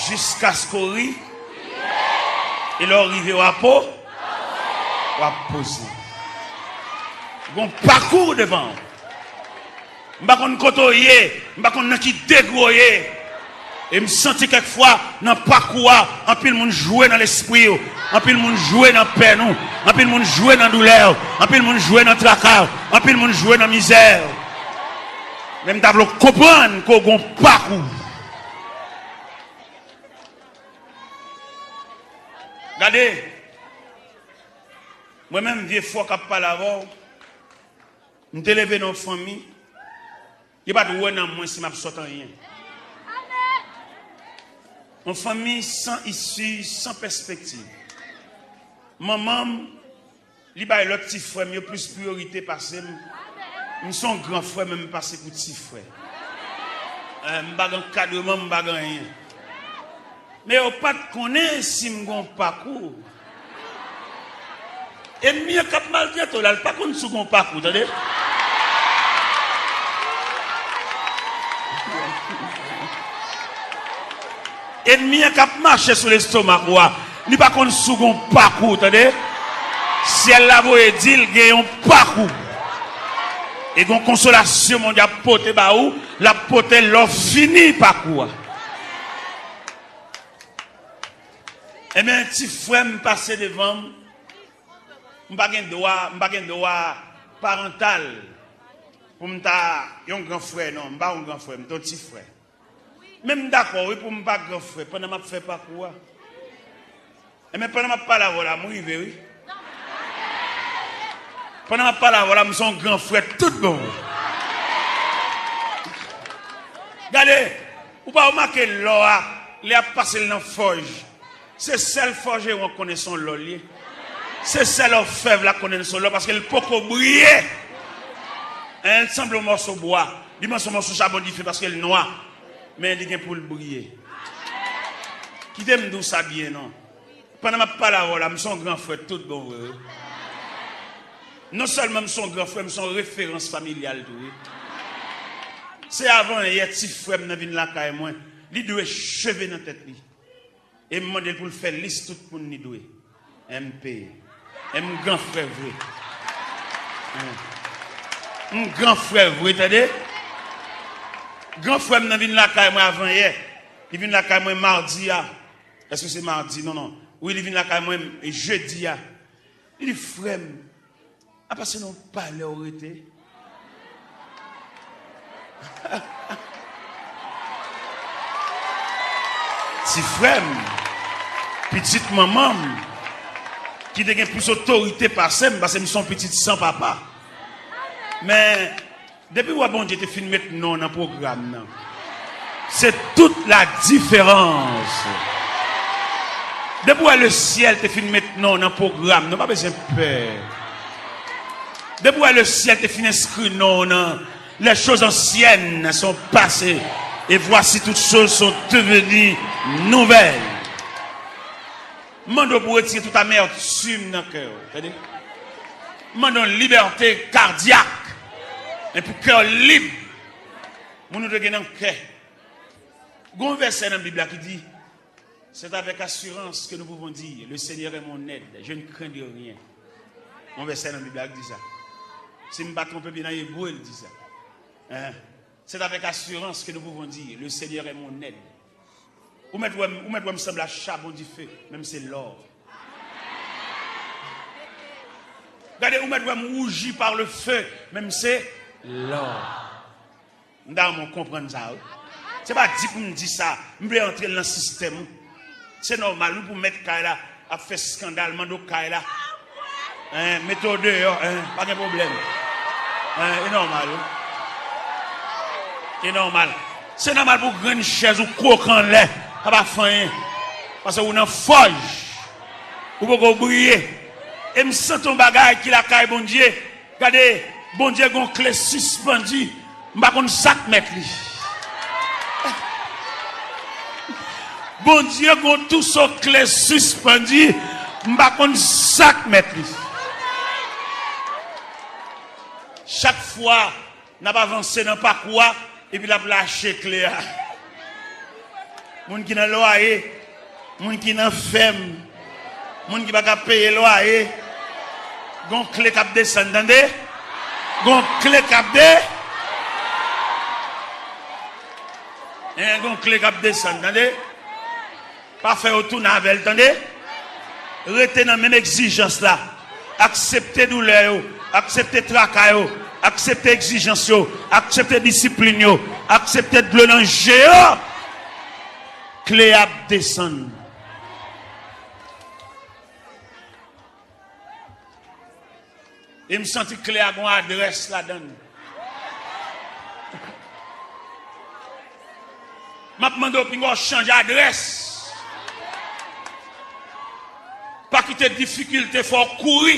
Jiskaske w ri. E lè w rive, w a po. W a poze. Gon pakou devan w. M pa konn kote w ye, m pa konn nan ki degre w ye. E m santi kèk fwa, nan pakou a, anpil moun jwe nan lespri yo, anpil moun jwe nan pèn ou, anpil moun jwe nan doulè w, anpil moun jwe nan traka w, anpil moun jwe nan mizè w. Men m ta vle w konprann ke w gon pakou. Gade, mwen menm, vye fò k ap pale avè w, m te leve nan yon fanmi, yo pa t wè nan mwen si m ap sòt anyen. Yon fanmi san isi, san pèspektiv. Manman m, li bay lòt ti frè m yo plis priyorite pase m. M se yon gran frè, men m pase pou ti frè. Eh, m pa gen ankadreman, m pa gen anyen. Men yo pa t konnen si m gen yon pakou. Ènmi an k ap maltrete w la, l pa konn si w gen yon pakou, tande? Ènmi an k ap mache sou lestomak ou a, li pa konn si w gen yon pakou, tande? Syèl la voye di l gen yon pakou. E gen yon konsolasyon Bondye ap pote ba ou, l ap pote l lè w fini pakou a. Ebyen, ti frè m pase devan m, m pa gen dwa, m pa gen dwa parantal pou m ta yon gran frè, non, m pa yon gran frè, m te yon ti frè. Men m dakò, wi, pou m pa gran frè, pandan m ap fè pakou a. Ebyen, pandan m ap pale avè w la, m rive, wi. Pandan m ap pale avè w la, m se yon gran frè tout bon vre. Gade, ou pa remake lò a, lè y ap pase l nan fòj. Se sèl fòjeron k konnen se yon lò l ye. Se sèl òfèv la k konnen se yon lò, paske l poko briye. Hein, l sanble yon mòso bwa. Li sanble yon mòso chabon dife paske l nwa. Men li gen pou l briye. Kite m di w sa byen, non. Pandan m ap pale avè w la, m se yon gran frè tout bon vre, wi. Non sèlman m se yon gran frè, m se yon referans familyal tou, wi. Se avanyè ti frè m nan vin lakay mwen. Li dwe cheve nan tèt li. E m mande l pou l fè lis tout moun li dwe. M peye. E m gran frè vre. M gran frè vre, tande? Gran frè m nan vin lakay mwen avanyè. Li vin lakay mwen madi a. Èske se madi? Non, non. Wi, li vin lakay mwen jedi a. Li di, "Frè m, apa se nan yon palè w rete?" Ti frè m, pitit manman m, ki te gen plis otorite pase m, paske m se yon pitit san papa. Men, depi w wè Bondye te fin met non nan pwogram nan, se tout la diferans. Depi w wè le syèl te fin met non nan pwogram nan, pa bezwen pè. Depi w wè le syèl te fin enskri non nan, les choses anciennes sont passées, et voici toutes choses sont devenues nouvelles. M mande w pou w retire tout amètim nan kè w, tande? M mande w libète kadyak, epi kè w lib. Moun ou dwe gen nan kè. Gon vèsè nan Bib la ki di, "C'est avec assurance que nous pouvons dire, 'Le Seigneur est mon aide, je ne craindrai rien.'" Gon vèsè nan Bib la ki di sa. Si m pa twonpe m, nan Ebre l di sa. Hein? "C'est avec assurance que nous pouvons dire, 'Le Seigneur est mon aide.'" Ou mèt wè m, ou mèt wè m sanble a chabon dife, men m se lò. Gade, ou mèt wè m rougi par le feu, men m se lò. M ta renmen w konprann sa, wi. Se pa di pou m di sa, m vle antre l nan sistèm ou. Se nòmal, wi, pou mèt kay la ap fè eskandal, mande w kay la. Hein, mete w deyò, hein, pa gen pwoblèm. Hein, e nòmal, wi. E nòmal. Se nòmal pou grenn chèz ou kwoke anlè, pa pa fè anyen. Paske ou nan fòj. Ou poko briye. E m santi yon bagay ki lakay Bondye. Gade, Bondye gon kle sispandi, m pa konn sa k mèt li. Bondye gon touso kle sispandi, m pa konn sa k mèt li. Chak fwa n ap avanse nan pakou a, epi l ap lache kle a. Moun ki nan lwaye, moun ki nan fèm, moun ki pa ka peye lwaye, gon kle k ap desann, tande? Gon kle k ap de-, en, gon kle k ap desann, tande? Pa fè yo tounen avè l, tande? Rete nan menm egzijans la. Aksepte doulè yo, aksepte traka yo, aksepte egzijans yo, aksepte disiplin yo, aksepte dlo nan je yo. Kle ap desann. E m santi kle a gon adrès ladan l. M ap mande w pinga w chanje adrès. Pa kite difikilte fè w kouri.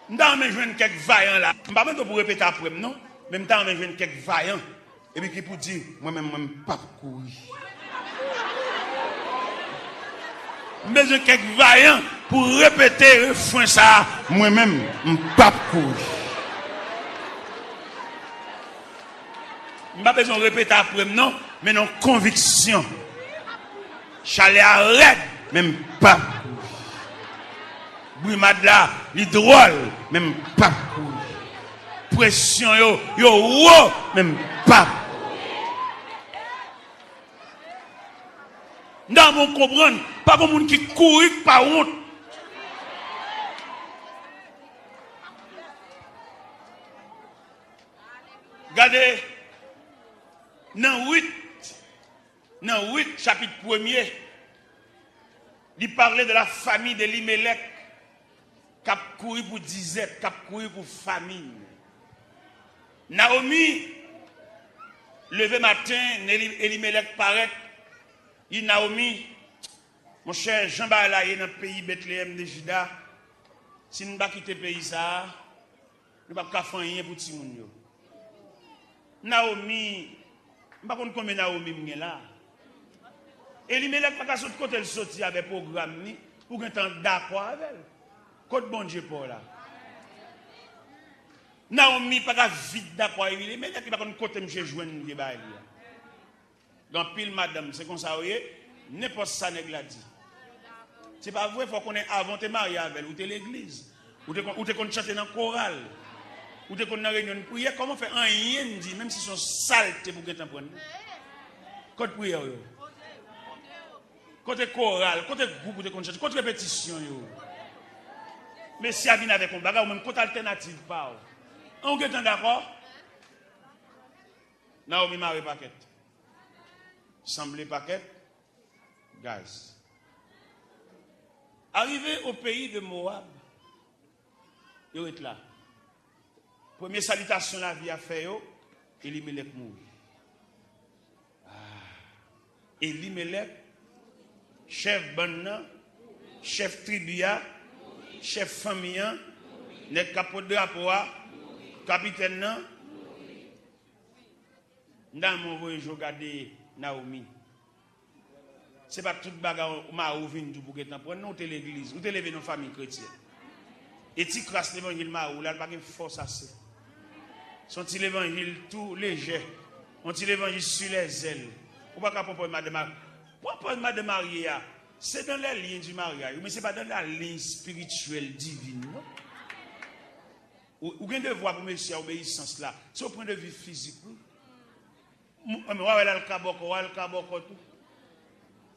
M ta renmen jwenn kèk vayan la. M pa mande w pou repete apre m, non. Men m ta renmen jwenn kèk vayan. Epi ki pou di, mwen menm, mwen, m p ap kouri. M bezwen kèk vayan pou repete refren sa a, mwen menm, m p ap kouri. M pa bezwen w repete apre m, non, men nan konviksyon. Chalè a rèd, men m p ap kouri. Brimad la, li dwòl, men m p ap kouri. Presyon yo, yo wo, men m p ap kouri. Nan moun konprann, pa gen moun ki kouri, ki pa wont. Gade, nan Rit, nan Rit, chapit premye, li pale de la famille d'Elimelèk k ap kouri pou dizèt, k ap kouri pou famin. Naomi leve maten, Eli-, Elimelèk parèt, li di Naomi, monchè, jan bagay la ye nan peyi Betleyèm de Jida, si n pa kite peyi sa a, nou p ap ka fè anyen pou timoun yo. Naomi, m pa konn konbyen Naomi m gen la. Elimelèk pa ka sot kote l soti avè pwogram li pou gentan dakò avè l. Kot Bondye pa w la? Naomi pa ka vit dakò avè Elimelèk, li pa konn kote misye jwenn vye bagay li a. Gen anpil madanm, se konsa yo ye, nenpòt sa nèg la di. Se pa vre, fò w konnen avan w te marye avè l, ou te legliz. Ou te, kon- ou te konn chante nan koral. Ou te konn nan reyinyon priyè. Kòman fè anyen n di, menm si se yon salte pou gentan pran n? Kot priyè w yo? Kote koral? Kote gwoup ou te konn chante? Kote repetisyon yo? Mesye a vin avèk yon bagay, ou menm kot altènativ pa w? An ou gentan dakò? Naomi mare pakèt. Sanble pakèt gaz. Arrivé au pays de Moab, yo ret la. Premye salitasyon lavi a fè yo, Elimelèk mouri. Ah. Elimelèk, chèf bann nan, chèf tribi a, chèf fanmi an, nèg k ap pot drapo a, kapitèn nan, M ta renmen w voye je w gade Naomi. Se pa tout bagay w mari w vin di w pou gentan pran, non, ou te legliz, ou te leve nan fanmi kretyèn. E ti kras levanjil mari w la, l pa gen fòs ase. Se yon ti levanjil tou lejè, yon ti levanjil sur les ailes. Ou pa ka pran pòz madan marye. Pran pòz madan marye a, se dans les lignes du mariage, men se pa dans la ligne spirituelle divine, non. Ou, ou gen devwa pou mesye a, obeyisans la. Se o pwen de vi fizik, wi. M- Men w a wè l al ka bòkò, w al ka bòkò tou.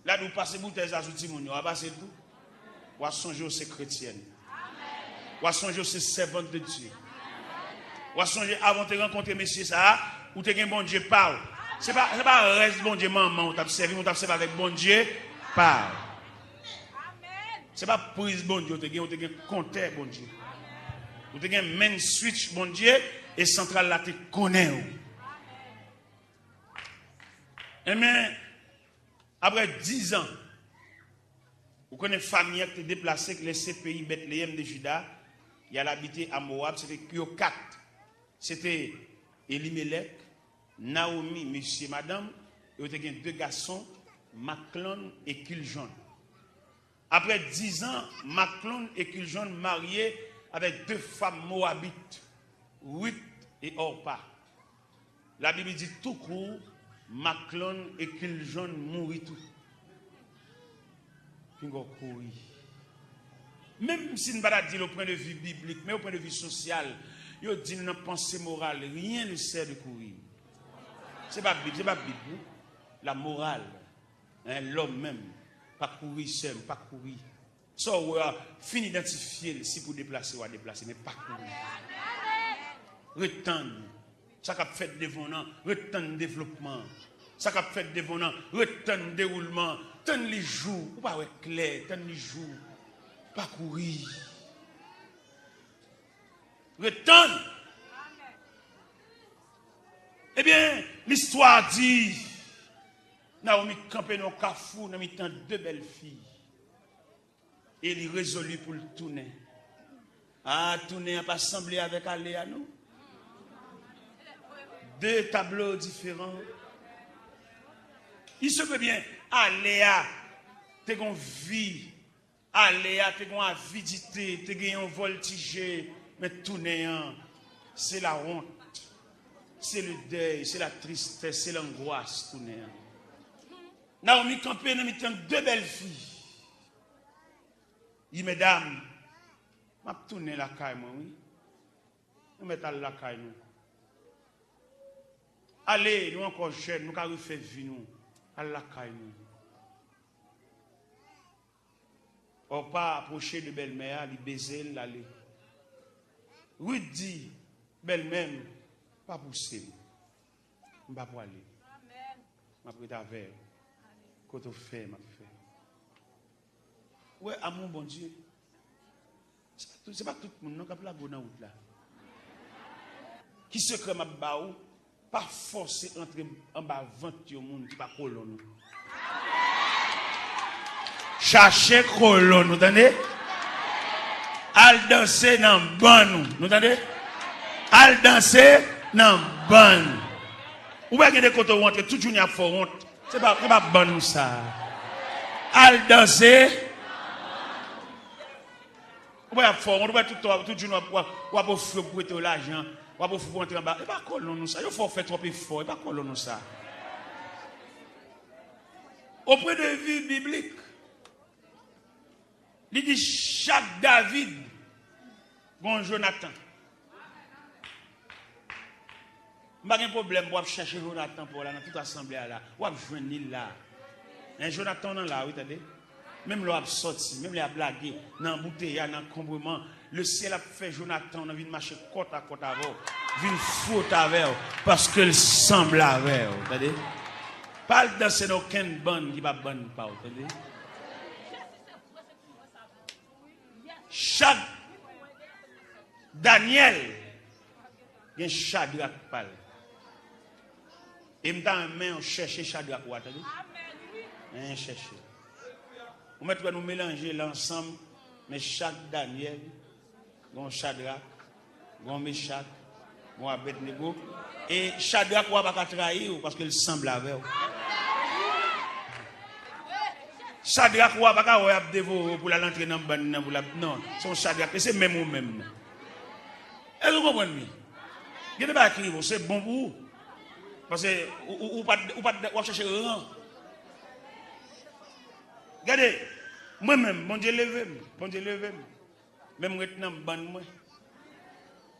L a di w pase boutèy sa sou timoun yo, w a pase l tou. W a sonje w se kretyèn. W a sonje w se sèvant de Dye. W a sonje avan w te rankontre mesye sa a, ou te gen Bondye pa w. Se pa, se pa rès Bondye manman w t ap sèvi, men w t ap sèvi avèk Bondye pa w. Se pa priz Bondye w te gen, ou te gen kontè Bondye. Ou te gen main switch Bondye e santral la te konnen w. Enben, apre diz an, ou konnen fanmi an ki te deplase, ki lese peyi Bètleyèm de Jida, y al abite a Mowab, se te yo kat. Se te Elimelèk, Nawomi, mesye, madanm, e yo te gen de gason, Maklon e Kiljon. Apre diz an, Maklon e Kiljon marye avèk de fanm mowabit, Rit e Òpa. Labib di tou kou, Maklon e Kiljon mouri tou. Pinga w kouri. Menm si n pa ta di l o pwen de vi biblik, men o pwen de vi sosyal, yo di nou nan panse moral, rien ne sert de courir. Se pa Bib, se pa Bib, non. La morale. Hein, lòm menm, pa kouri, sè m, pa kouri. Sa w wè a, fin idantifye l, si pou deplase, w a deplase, men pa kouri. Ret tann. Sa k ap fèt devan w nan, ret tann devlopman an. Sa k ap fèt devan w nan, ret tann dewoulman an. Tann li jou, ou pa wè klè, tann li jou. Pa kouri. Ret tann. Ebyen, listwa di, Nawomi kanpe nan yon kafou nan mitan de bèl fi. E li rezoli pou l tounen. A, tounen an pa sanble avèk ale a, non. De tablo diferan. Il se peut bien, ale a te gon vi, ale a te gon avidite, te gen yon vòltije, men tounen an, se lawont, se le dèy, se la tristès, se langwas tounen an. Naomi kanpe nan mitan de bèl fi. Li, medam, m ap tounen lakay mwen, wi. Nou mèt al lakay nou. Ale, nou ankò jèn, nou ka refè vi nou. Al lakay nou. Òpa apwoche de bèlmè a, li beze l, l ale. Rit di, bèlmè m, pa pouse m. M pa pwale. M ap ret avè w. Kote w fè, m ap fè. Ou wè amou Bondye? Se pa tout, se pa tout moun non k ap lage w nan wout la. Ki sekrè m ap ba ou? Pa fòse antre anba vant yon moun ki pa kolonn ou. Chache kolonn ou, tande? Al danse nan bann ou, nou tande? Al danse nan bann. Ou wè gen de kote ou antre, tout jounen ap fè w wont. Se pa, se pa bann ou sa. Al danse. Ou pa ap fè w wont, ou pa tout tan, tout jounen w ap, w ap, w ap ofri yo pou prete yo lajan, w ap ofri pou antre anba. E pa kolonn ou sa. Yo fè w fè twòp efò, e pa kolonn ou sa. Au point de vue biblique, li di chak David gon Jonatan. M pa gen pwoblèm pou w ap chèche Jonatan pa w la nan tout asanble a la. W ap jwenn li la. En, Jonatan w nan la, wi, tande. Menm lè w ap sòti, menm lè y ap lage nan anbouteyaj, nan ankonbreman, lesyèl ap fè Jonatan w nan vin mache kòt a kòt avè w, vin fwote avè w, paske l sanble avè w, tande. Pa al danse nan okenn bann ki pa bann pa w, tande. Chak Danyèl gen Chadrak pa l. E m ta renmen w chèche Chadrak ou a, tande? Enhen, chèche. Ou mèt wè nou melanje l ansanm, men chak Danyèl gen yon Chadrak, gen yon Mechak, gen yon Abèdnego. E Chadrak ou a pa ka trayi w, paske l sanble avè w. Chadrak ou a pa ka wè y ap devore w pou l al antre nan bann nan, pou l ap, non, se yon Chadrak, e se menm ou menm nan. Èske w konprann mi? Gen de bagay ki rive w, se bon pou ou. Paske ou, ou, ou pa t, ou pa t, w ap chèche ran. Gade, mwen menm, Bondye leve m, Bondye leve m. Men m ret nan bann mwen.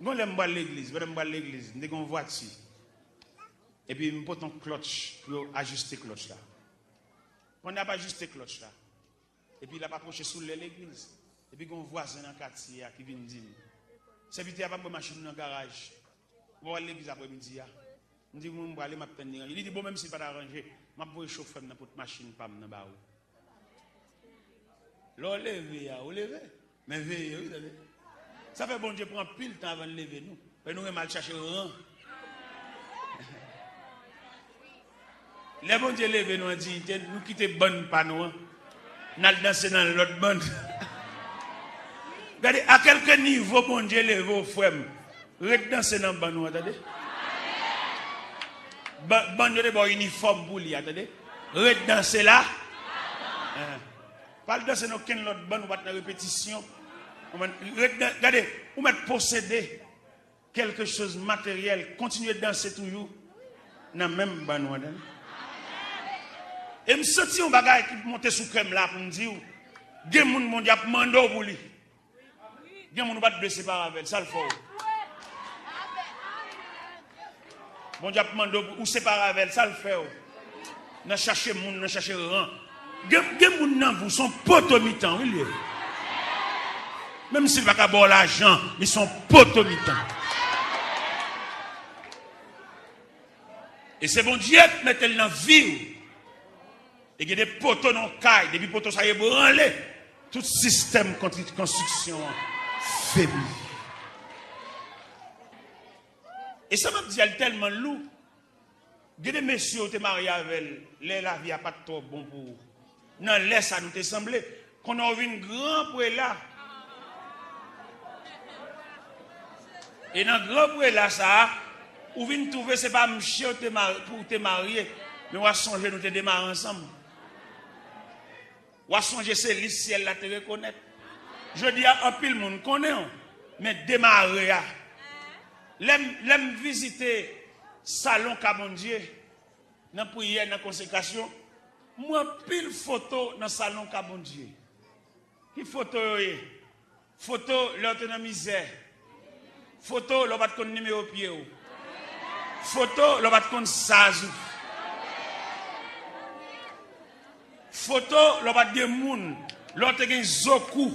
Gon lè m pral legliz, pandan m pral legliz, m te gen yon vwati. Epi m pote yon klòtch pou yo ajiste klòtch la. Pandan y ap ajiste klòtch la, epi l ap apwoche sou lè legliz. Epi gen yon vwazen nan katye a ki vin di m, sèvitè a pa bwè machin nan garaj. Ou pa pral legliz aprèmidi a? M di, mwen, m prale, m ap tann li ranje. Li di, bon, menm si l pa t aranje, m ap voye chofè m nan pot machin pa m nan ba ou. Lè w leve a, ou leve. Men veye, wi, tande. Sa fè Bondye pran anpil tan avan l leve nou. Fè nou renmen al chache ran. Lè Bondye leve nou an diyite, nou kite bann pa nou an. N al danse nan lòt bann. Gade, a kèlke nivo Bondye leve w, frè m, ret danse nan bann ou an, tande. Ban-, bann yo te ba w inifòm pou li a, tande. Ret danse la. Eh. Pa al danse nan okenn lòt bann, ou pa t nan repetisyon. Ou mèt ret dan-, gade, ou mèt posede quelque chose matériel, kontinye danse toujou nan menm bann ou an, tande. E m santi yon bagay ki monte sou kè m la pou m di w, gen moun Bondye ap mande w pou li. Gen moun ou pa t vle separe avè l, sa l fè w? Bondye ap mande w pou ou separe avè l, sa l fè w? Nan chache moun, nan chache ran. Gen, gen moun nan vi w, se yon poto mitan, wi, l ye. Menm si l pa ka ba w lajan, li se yon poto mitan. E se Bondye k mete l nan vi w. E gen de poto nan yon kay, depi poto sa yo ebranle, tout sistèm kontri-, konstriksyon an febli. E sa m ap di a, l tèlman lou. Gen de mesye ou te marye avè l, lè lavi a pa t twò bon pou ou. Nan lè sa nou te sanble, Konnen w vin gran prela. E nan gran prela sa a, ou vin twouve se pa msye w te mar- pou w te marye, men w a sonje nou te demare ansanm. W a sonje se li syèl la te rekonèt. Jodi a, anpil moun konnen w, men demare a. Lè m, lè m vizite salon ka Bondye, nan priyè, nan konsekrasyon, m wè anpil foto nan salon ka Bondye. Ki foto yo ye? Foto lè w te nan mizè. Foto lè w pa t konn nimewo pye w. Foto lè w pa t konn saz ou. Foto lè w pa t gen moun. Lè w te gen zo kou,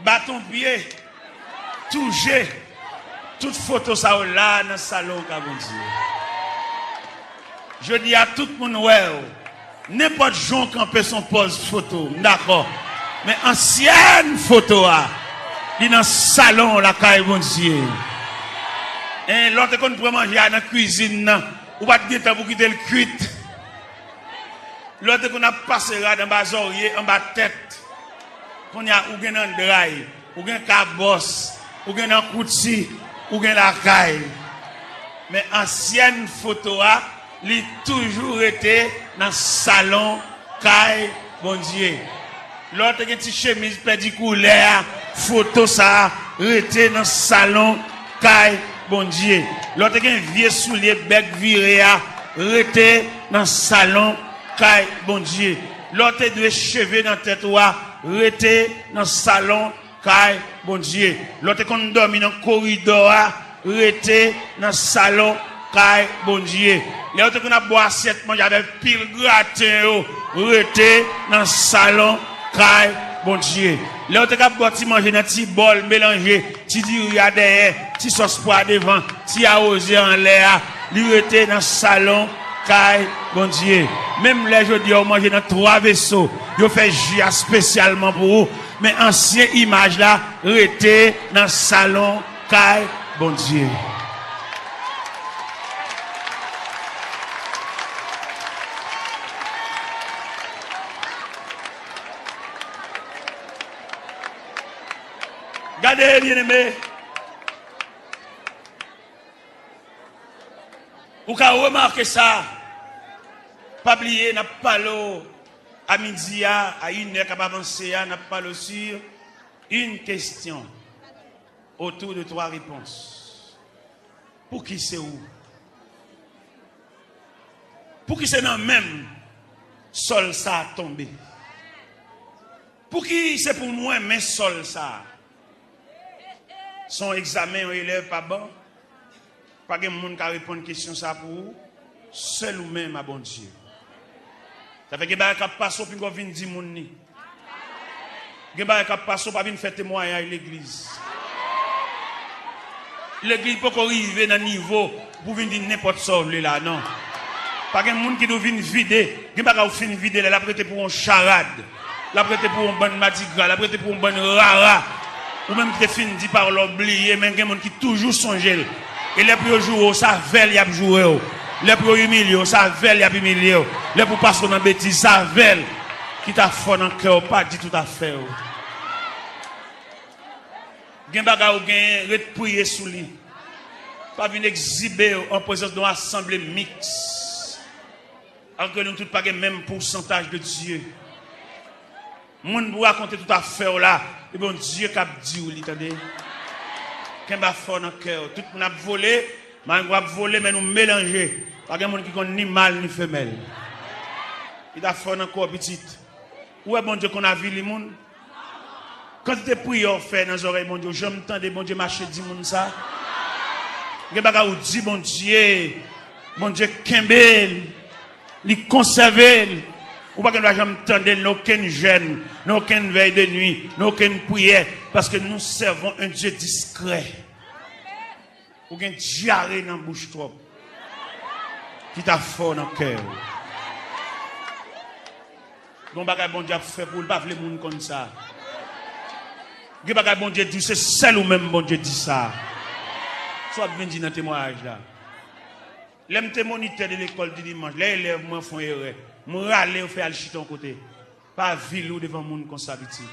baton pye, tou je. Tout foto sa yo la nan salon ka Bondye. Jodi a, tout moun wè w. Nenpòt jan w kanpe, se yon pòz foto, m dakò. Men ansyèn foto a, li nan salon lakay Bondye. E lè w te konn pran manje a nan kwizin nan, ou pa t gen tan pou kite l kwit. Lè w te konn ap pase rad anba zòrye, anba tèt, kounye a ou gen nan dray, ou gen kabòs, ou gen nan kouti, ou gen lakay. Men ansyèn foto a, li toujou rete nan salon kay Bondye. Lè w te gen ti chemiz pèdi koulè a, foto sa a rete nan salon kay Bondye. Lè w te gen vye soulye bèk vire a, rete nan salon kay Bondye. Lè w te dwe cheve nan tèt ou a, rete nan salon kay Bondye. Lè w te konn dòmi nan koridò a, rete nan salon kay Bondye. Lè yo te konn ap bwè asyèt manje avèk pil graten yo, rete nan salon kay Bondye. Lè yo te ka bwè ti manje nan ti bòl melanje, ti diri a dèyè, ti sòs pwa devan, ti awoze anlè a, li rete nan salon kay Bondye. Menm lè jodi a ou manje nan twa veso, yo fè ji a espesyalman pou ou, men ansyen imaj la rete nan salon kay Bondye. Gade, byeneme, ou ka remake sa. Pa bliye, n ap pale w a midi a, a inè k ap avanse a, n ap pale w sur une question autour de trois réponses. Pouki se ou? Pouki se nan men m sòl sa a tonbe? Pouki se pou mwen men sòl sa a? Se yon egzamen yon elèv pa ban. Pa gen moun ka reponn kesyon sa pou ou. Sèl ou menm a Bondye. Sa fè gen bagay k ap pase w pinga w vin di moun li. Gen bagay k ap pase w pa vin fè temwayaj legliz. Legliz poko rive nan nivo pou vin di nenpòt sa w vle la, non. Pa gen moun ki dwe vin vide. Gen bagay ou fin vide la, l ap rete pou yon charad. L ap rete pou yon bann madigra, l ap rete pou yon bann rara. Ou menm ki te fin di pawòl la, w bliye, men gen moun ki toujou sonje l. E lè pou yo joure w, se avè l y ap joure w. Lè pou yo imilye w, se avè l y ap imilye w. Lè pou pase w nan betiz, se avè l ki ta fò nan kè w, pa di tout afè w. Gen bagay ou genyen, ret priye sou li. Pa vin egzibe w an prezans de yon asanble miks. Alòske nou tout pa gen menm pousantaj de Dye. Moun pou rakonte tout afè w la, e Bondye k ap di w li, tande. Kenbe afè w nan kè w. Tout moun ap vole, malgre w ap vole, men nou melanje. Pa gen moun ki konn ni mal ni femèl. Kite afè w nan kò w, pitit. Ou wè Bondye konn avili moun? Kantite priyè w fè nan zòrèy Bondye, ou janm tande Bondye mache di moun sa? Gen bagay ou di Bondye, Bondye kenbe l, li konsève l. Ou pa gen dwa janm tande l nan okenn jèn, nan okenn vèy de nwi, nan okenn priyè, paske nous servons un Dieu discret. Ou gen dyare nan bouch twòp. Kite afè w nan kè w. Gen bagay Bondye ap fè pou ou, li pa vle moun konn sa. Gen bagay Bondye di w, se sèl ou menm Bondye di sa. Sa w ap vin di nan temwayaj la. Lè m te monitè de lekòl di dimanch, lè elèv mwen fè yon erè, m rale yo fè al chita yon kote. Pa vil ou devan moun konsa, piti.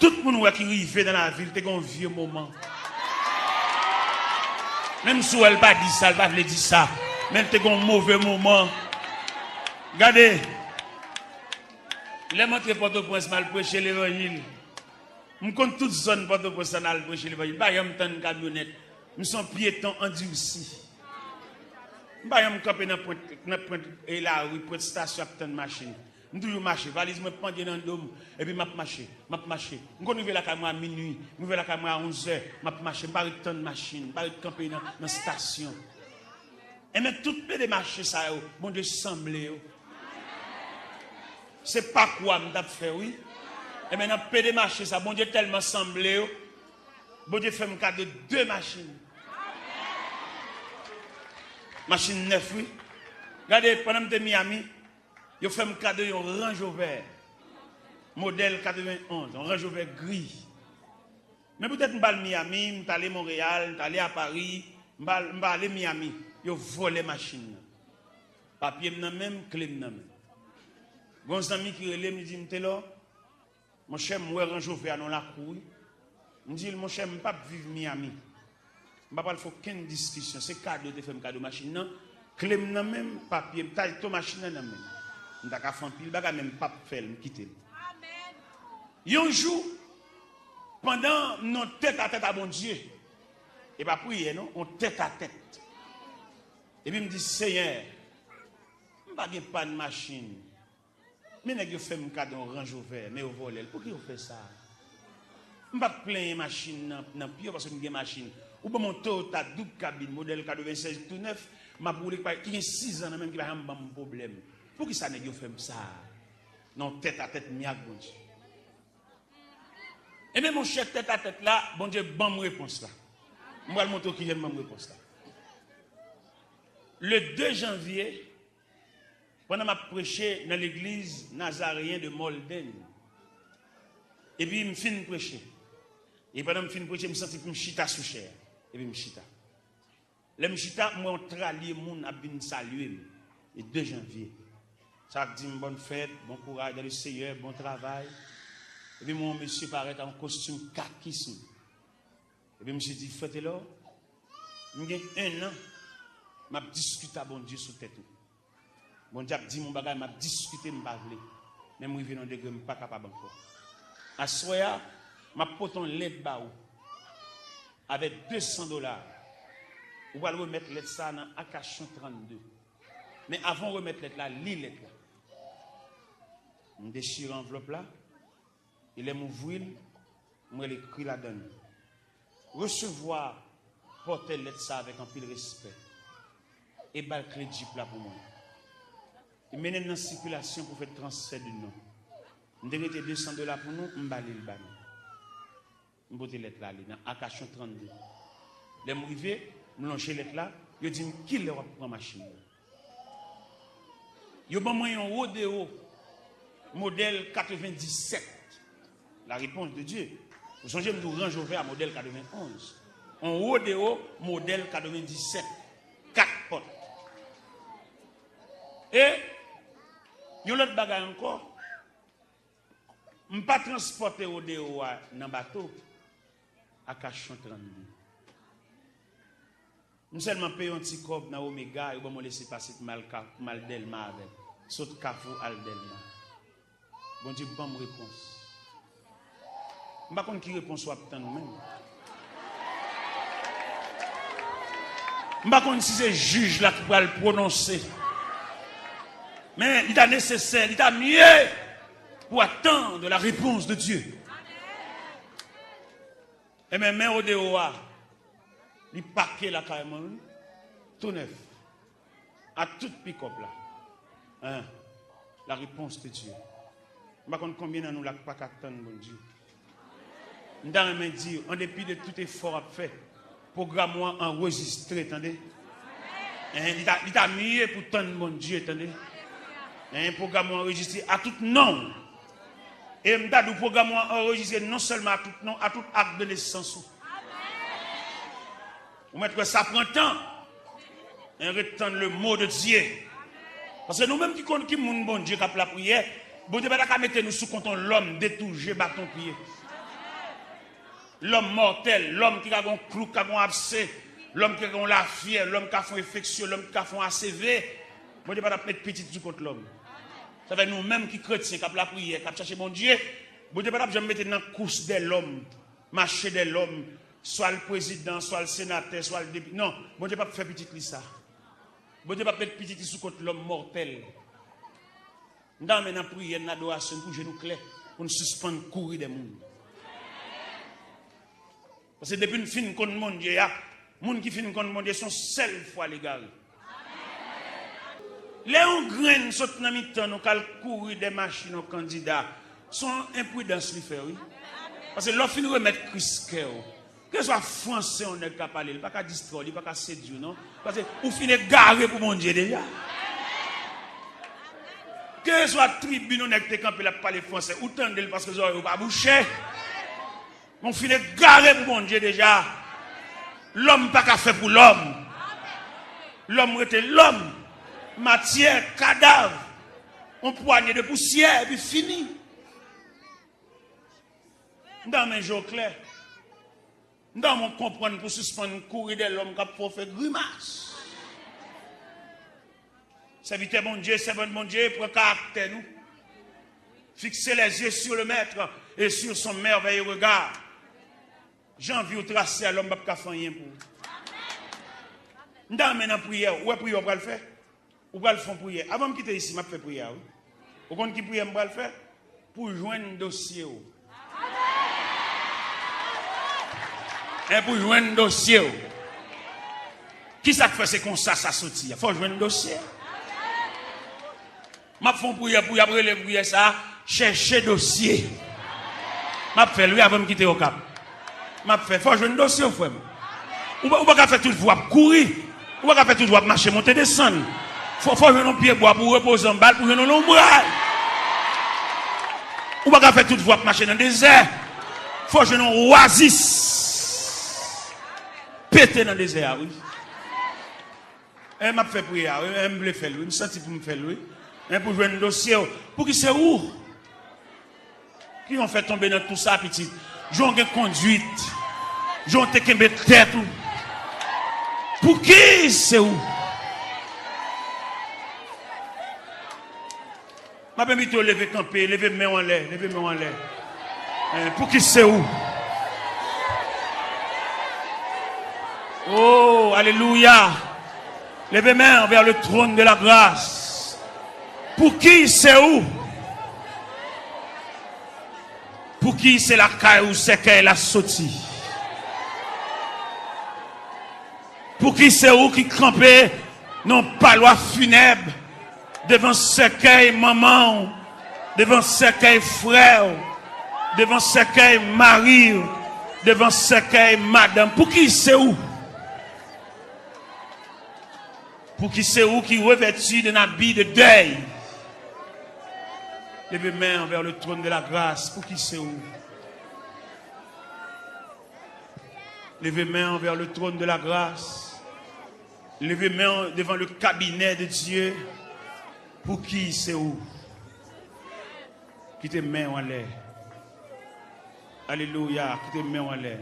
Tout moun ou wè ki rive nan lavi l te gen yon vye moman. Menm si w wè l pa di sa, l pa vle di sa, men l te gen yon move moman. Gade, lè m antre Pòtoprens, m al preche levanjil. M konn tout zòn Pòtoprens la, m al preche levanjil. M pa janm tann kamyonèt. M se yon pyeton andisi. M pa janm kanpe nan pwent, nan pwent, e, lari, pwent estasyon ap tann machin. M toujou mache. Valiz mwen pandye nan do m, epi m ap mache, m ap mache. M konn rive lakay mwen a minui, m rive lakay mwen a onzè, m ap mache. M pa ret tann machin, m pa ret kanpe nan, nan estasyon. Enben, tout pede mache sa yo, Bondye sanble yo. Se pa kwa m t ap fè, wi. Enben, nan pede mache sa, Bondye tèlman sanble yo, Bondye fè m kado de machin. Machin nèf, wi. Gade, pandan m te Miami, yo fè m kado yon Range Rover, modèl katrevenn onz, yon Range Rover gri. Men poutèt m pa al Miami, m t ale Monreyal, m t ale a Pari, m pa, m pa ale Miami. Yo vòlè machin nan. Papye m nan men m, kle m nan men m. Gen yon zanmi ki rele m, li di m, Telò, monchè, m wè Range Rover a nan lakou, wi. M di l, monchè, m p ap viv Miami. M pa pral fè okenn diskisyon. Se kado yo te fè m kado machin nan. Kle m nan men m, papye m, tayto machin nan nan men m. M ta ka fè anpil bagay, men m p ap fè l, m kite l. Yon jou, pandan m nan tèt a tèt a Bondye, e pa priyè non, yon tèt a tèt. Epi m di, Senyè, m pa gen pàn machin. Men nèg yo fè m kado yon Range Rover, men yo vòlè l. Poukisa yo fè sa? M p ap plenyen machin nan, nan pye w paske m gen machin. Ou ban m yon Toyota doub kabin, modèl katrevennsèz tou nèf, m ap woule, ki pa, ki gen sizan nan men m, ki pa janm ban m pwoblèm. Poukisa nèg yo fè m sa? Nan tèt a tèt m ak Bondye. Ebyen, monchè, tèt a tèt la, Bondye ban m repons la. M pral montre w kijan l ban m repons la. Le de janvye, pandan m ap preche nan legliz Nazareyen de Malden, epi m fin preche. E pandan m fin preche, m santi pou m chita sou chè a. Epi m chita. Lè m chita, m wè yon tralye moun ap vin salye m. E de janvye. Sa ap di m, bòn fèt, bon kouraj dans le Seigneur, bon travay. Epi m wè yon mesye parèt ak yon kostim kaki sou li. Epi misye di, Frè Telò, m gen en an, m ap diskite a Bondye sou tèt ou. Bondye ap di m yon bagay, m ap diskite, m pa vle. Men m rive nan yon degre, m pa kapab ankò. Aswè a, m ap pote yon lèt ba ou. Avèk de san dola. Ou pral remèt lèt sa a nan Akasyon trannde. Men avan w remèt lèt la, li lèt la. M dechire anvlòp la. E lè m ouvri l, m wè l ekri ladan l, Resevwa pòtè lèt sa avèk anpil respè e ba l kle djip la pou mwen. E mennen l nan sikilasyon pou fè transfè de non. M te rete de san dola pou nou, m ba li l ba nou. M pote lèt la ale nan Akasyon trannde. Lè m rive, m lonje lèt la, yo di m, Kilè w ap pran machin nan? Yo ban mwen yon Rodeo modèl katrevendisèt. La réponse de Dieu. Ou sonje m di w Range Rover a modèl katrevennonz. Yon Rodeo modèl katrevendisèt. Kat pòt. E yon lòt bagay ankò, m pa transpòte Rodeo a nan bato, Akasyon trannde. M sèlman peye yon ti kòb nan Omega, yo ban m yon lesepase pou m al Ka-, pou m al Dèlma avè l. Sot Kafou al Dèlma. Bondye ban m repons. M pa konn ki repons w ap tann ou menm. M pa konn si se jij la ki pral pwononse. Men li ta nesesè, li ta mye pou attendre la réponse de Dieu. Ebyen, men Rodeo a, li pake lakay mwen, wi. Tou nèf. A tout pikòp la. Hein? La réponse de Dieu. M pa konn konbyen nan nou la k pa ka tann Bondye. M ta renmen di, an depi de tout efò w ap fè, pwogram ou an anrejistre, tande. Hein, li ta, li ta mye pou tann Bondye, tande. Hein, pwogram ou anrejistre a tout non. E m ta di w, pwogram ou an anrejistre non sèlman a tout non, a tout ak de nesans ou. Ou mèt wè sa pran tan. Men ret tann le mot de Dieu. Paske nou menm ki konn ki moun Bondye k ap lapriyè, Bondye pa ta ka mete nou sou kont yon lòm detouje baton pye. Lòm mòtèl, lòm ki ka gen yon klou, ki ka gen yon abse, lòm ki ka gen yon lafyè, lòm ki ka fè yon enfeksyon, lòm ki ka fè yon A C V. Bondye pa t ap met pitit sou kont lòm. Sa fè nou menm ki kretyen, k ap lapriyè, k ap chache Bondye, Bondye pa t ap janm mete n nan kous dè lòm, mache dè lòm, swa l prezidan, swa l senatè, swa l depi. Non, Bondye p ap fè pitit li sa. Bondye p ap met pitit li sou kont lòm mòtèl. M ta renmen nan priyè, nan adorasyon, pou je nou klè, pou n sispann kouri dè moun. Paske depi n fin konn Bondye a, moun ki fin konn Bondye, se yon sèl fwa l egare. Lè yon grenn sot nan mitan nou k al kouri dè machin yon kandida, se yon enpridans li fè, wi. Paske lè w fin remèt Kris kè w, keswa franse yon nèg ka pale, li pa ka distrè w, li pa ka sedui w, non. Paske ou fin egare pou Bondye deja. Keswa tribin yon nèg te kanpe, l ap pale franse, ou tande l paske zòrèy ou pa bouche. Men w fin egare pou Bondye deja. Lòm pa ka fè pou lòm. Lòm rete lòm. Matyè, kadav, yon pwanye de pousyè, epi fini. M ta renmen je w klè. M ta renmen w konprann pou w sispann kouri dè lòm k ap fè w fè grimas. Sèvitè Bondye, sèvant Bondye, pran karaktè nou. Fixez les yeux sur le Maître et sur son merveilleux regard. Jan vi w trase a, lòm p ap ka fè anyen pou ou. M ta renmen nan priyè, ou wè priyè w pral fè? Ou pral fè yon priyè. Avan m kite isi, m ap fè priyè a, wi. Ou konn ki priyè m pral fè? Pou jwenn dosye w. E pou jwenn dosye w. Kisa k fè se konsa sa soti a? Fò w jwenn dosye. M ap fè yon priyè pou y ap rele priyè sa a, chèche dosye. M ap fè l, wi, avan m kite Okap. M ap fè, fò w jwenn dosye w, frè m. Ou pa, ou pa ka fè tout vi w ap kouri. Ou pa ka fè tout vi w ap mache monte desann. Fò, fò w jwenn yon pye bwa pou w repoze anba l, pou w jwenn yon lonbray. Ou pa ka fè tout vi w ap mache nan dezè. Fò w jwenn yon wazis. Pete nan dezè a, wi. E m ap fè priyè a, wi. E m vle fè l, wi. M santi pou m fè l, wi. E pou jwenn dosye w. Pouki se ou? Ki jan w fè tonbe nan tou sa, pitit? Jan w gen konduit. Jan w te kenbe tèt ou. Pouki se ou? M ap envite w leve kanpe, leve men w anlè, leve men w anlè. Eh, pouki se ou? Oh, alelouya! Leve men w vers le trône de la grâce. Pouki se ou? Pouki se lakay ou sèkèy la soti? Pouki se ou ki kanpe nan palwa finèb devan sèkèy manman w, devan sèkèy frè w, devan sèkèy mari w, devan sèkèy madanm? Pouki se ou? Pouki se ou ki revèti d'un habit de deuil? Leve men w vers le trône de la grâce. Pouki se ou? Leve men w vers le trône de la grâce. Leve men w devan le cabinet de Dieu. Pouki se ou? Kite men w anlè. Alelouya, kite men w anlè.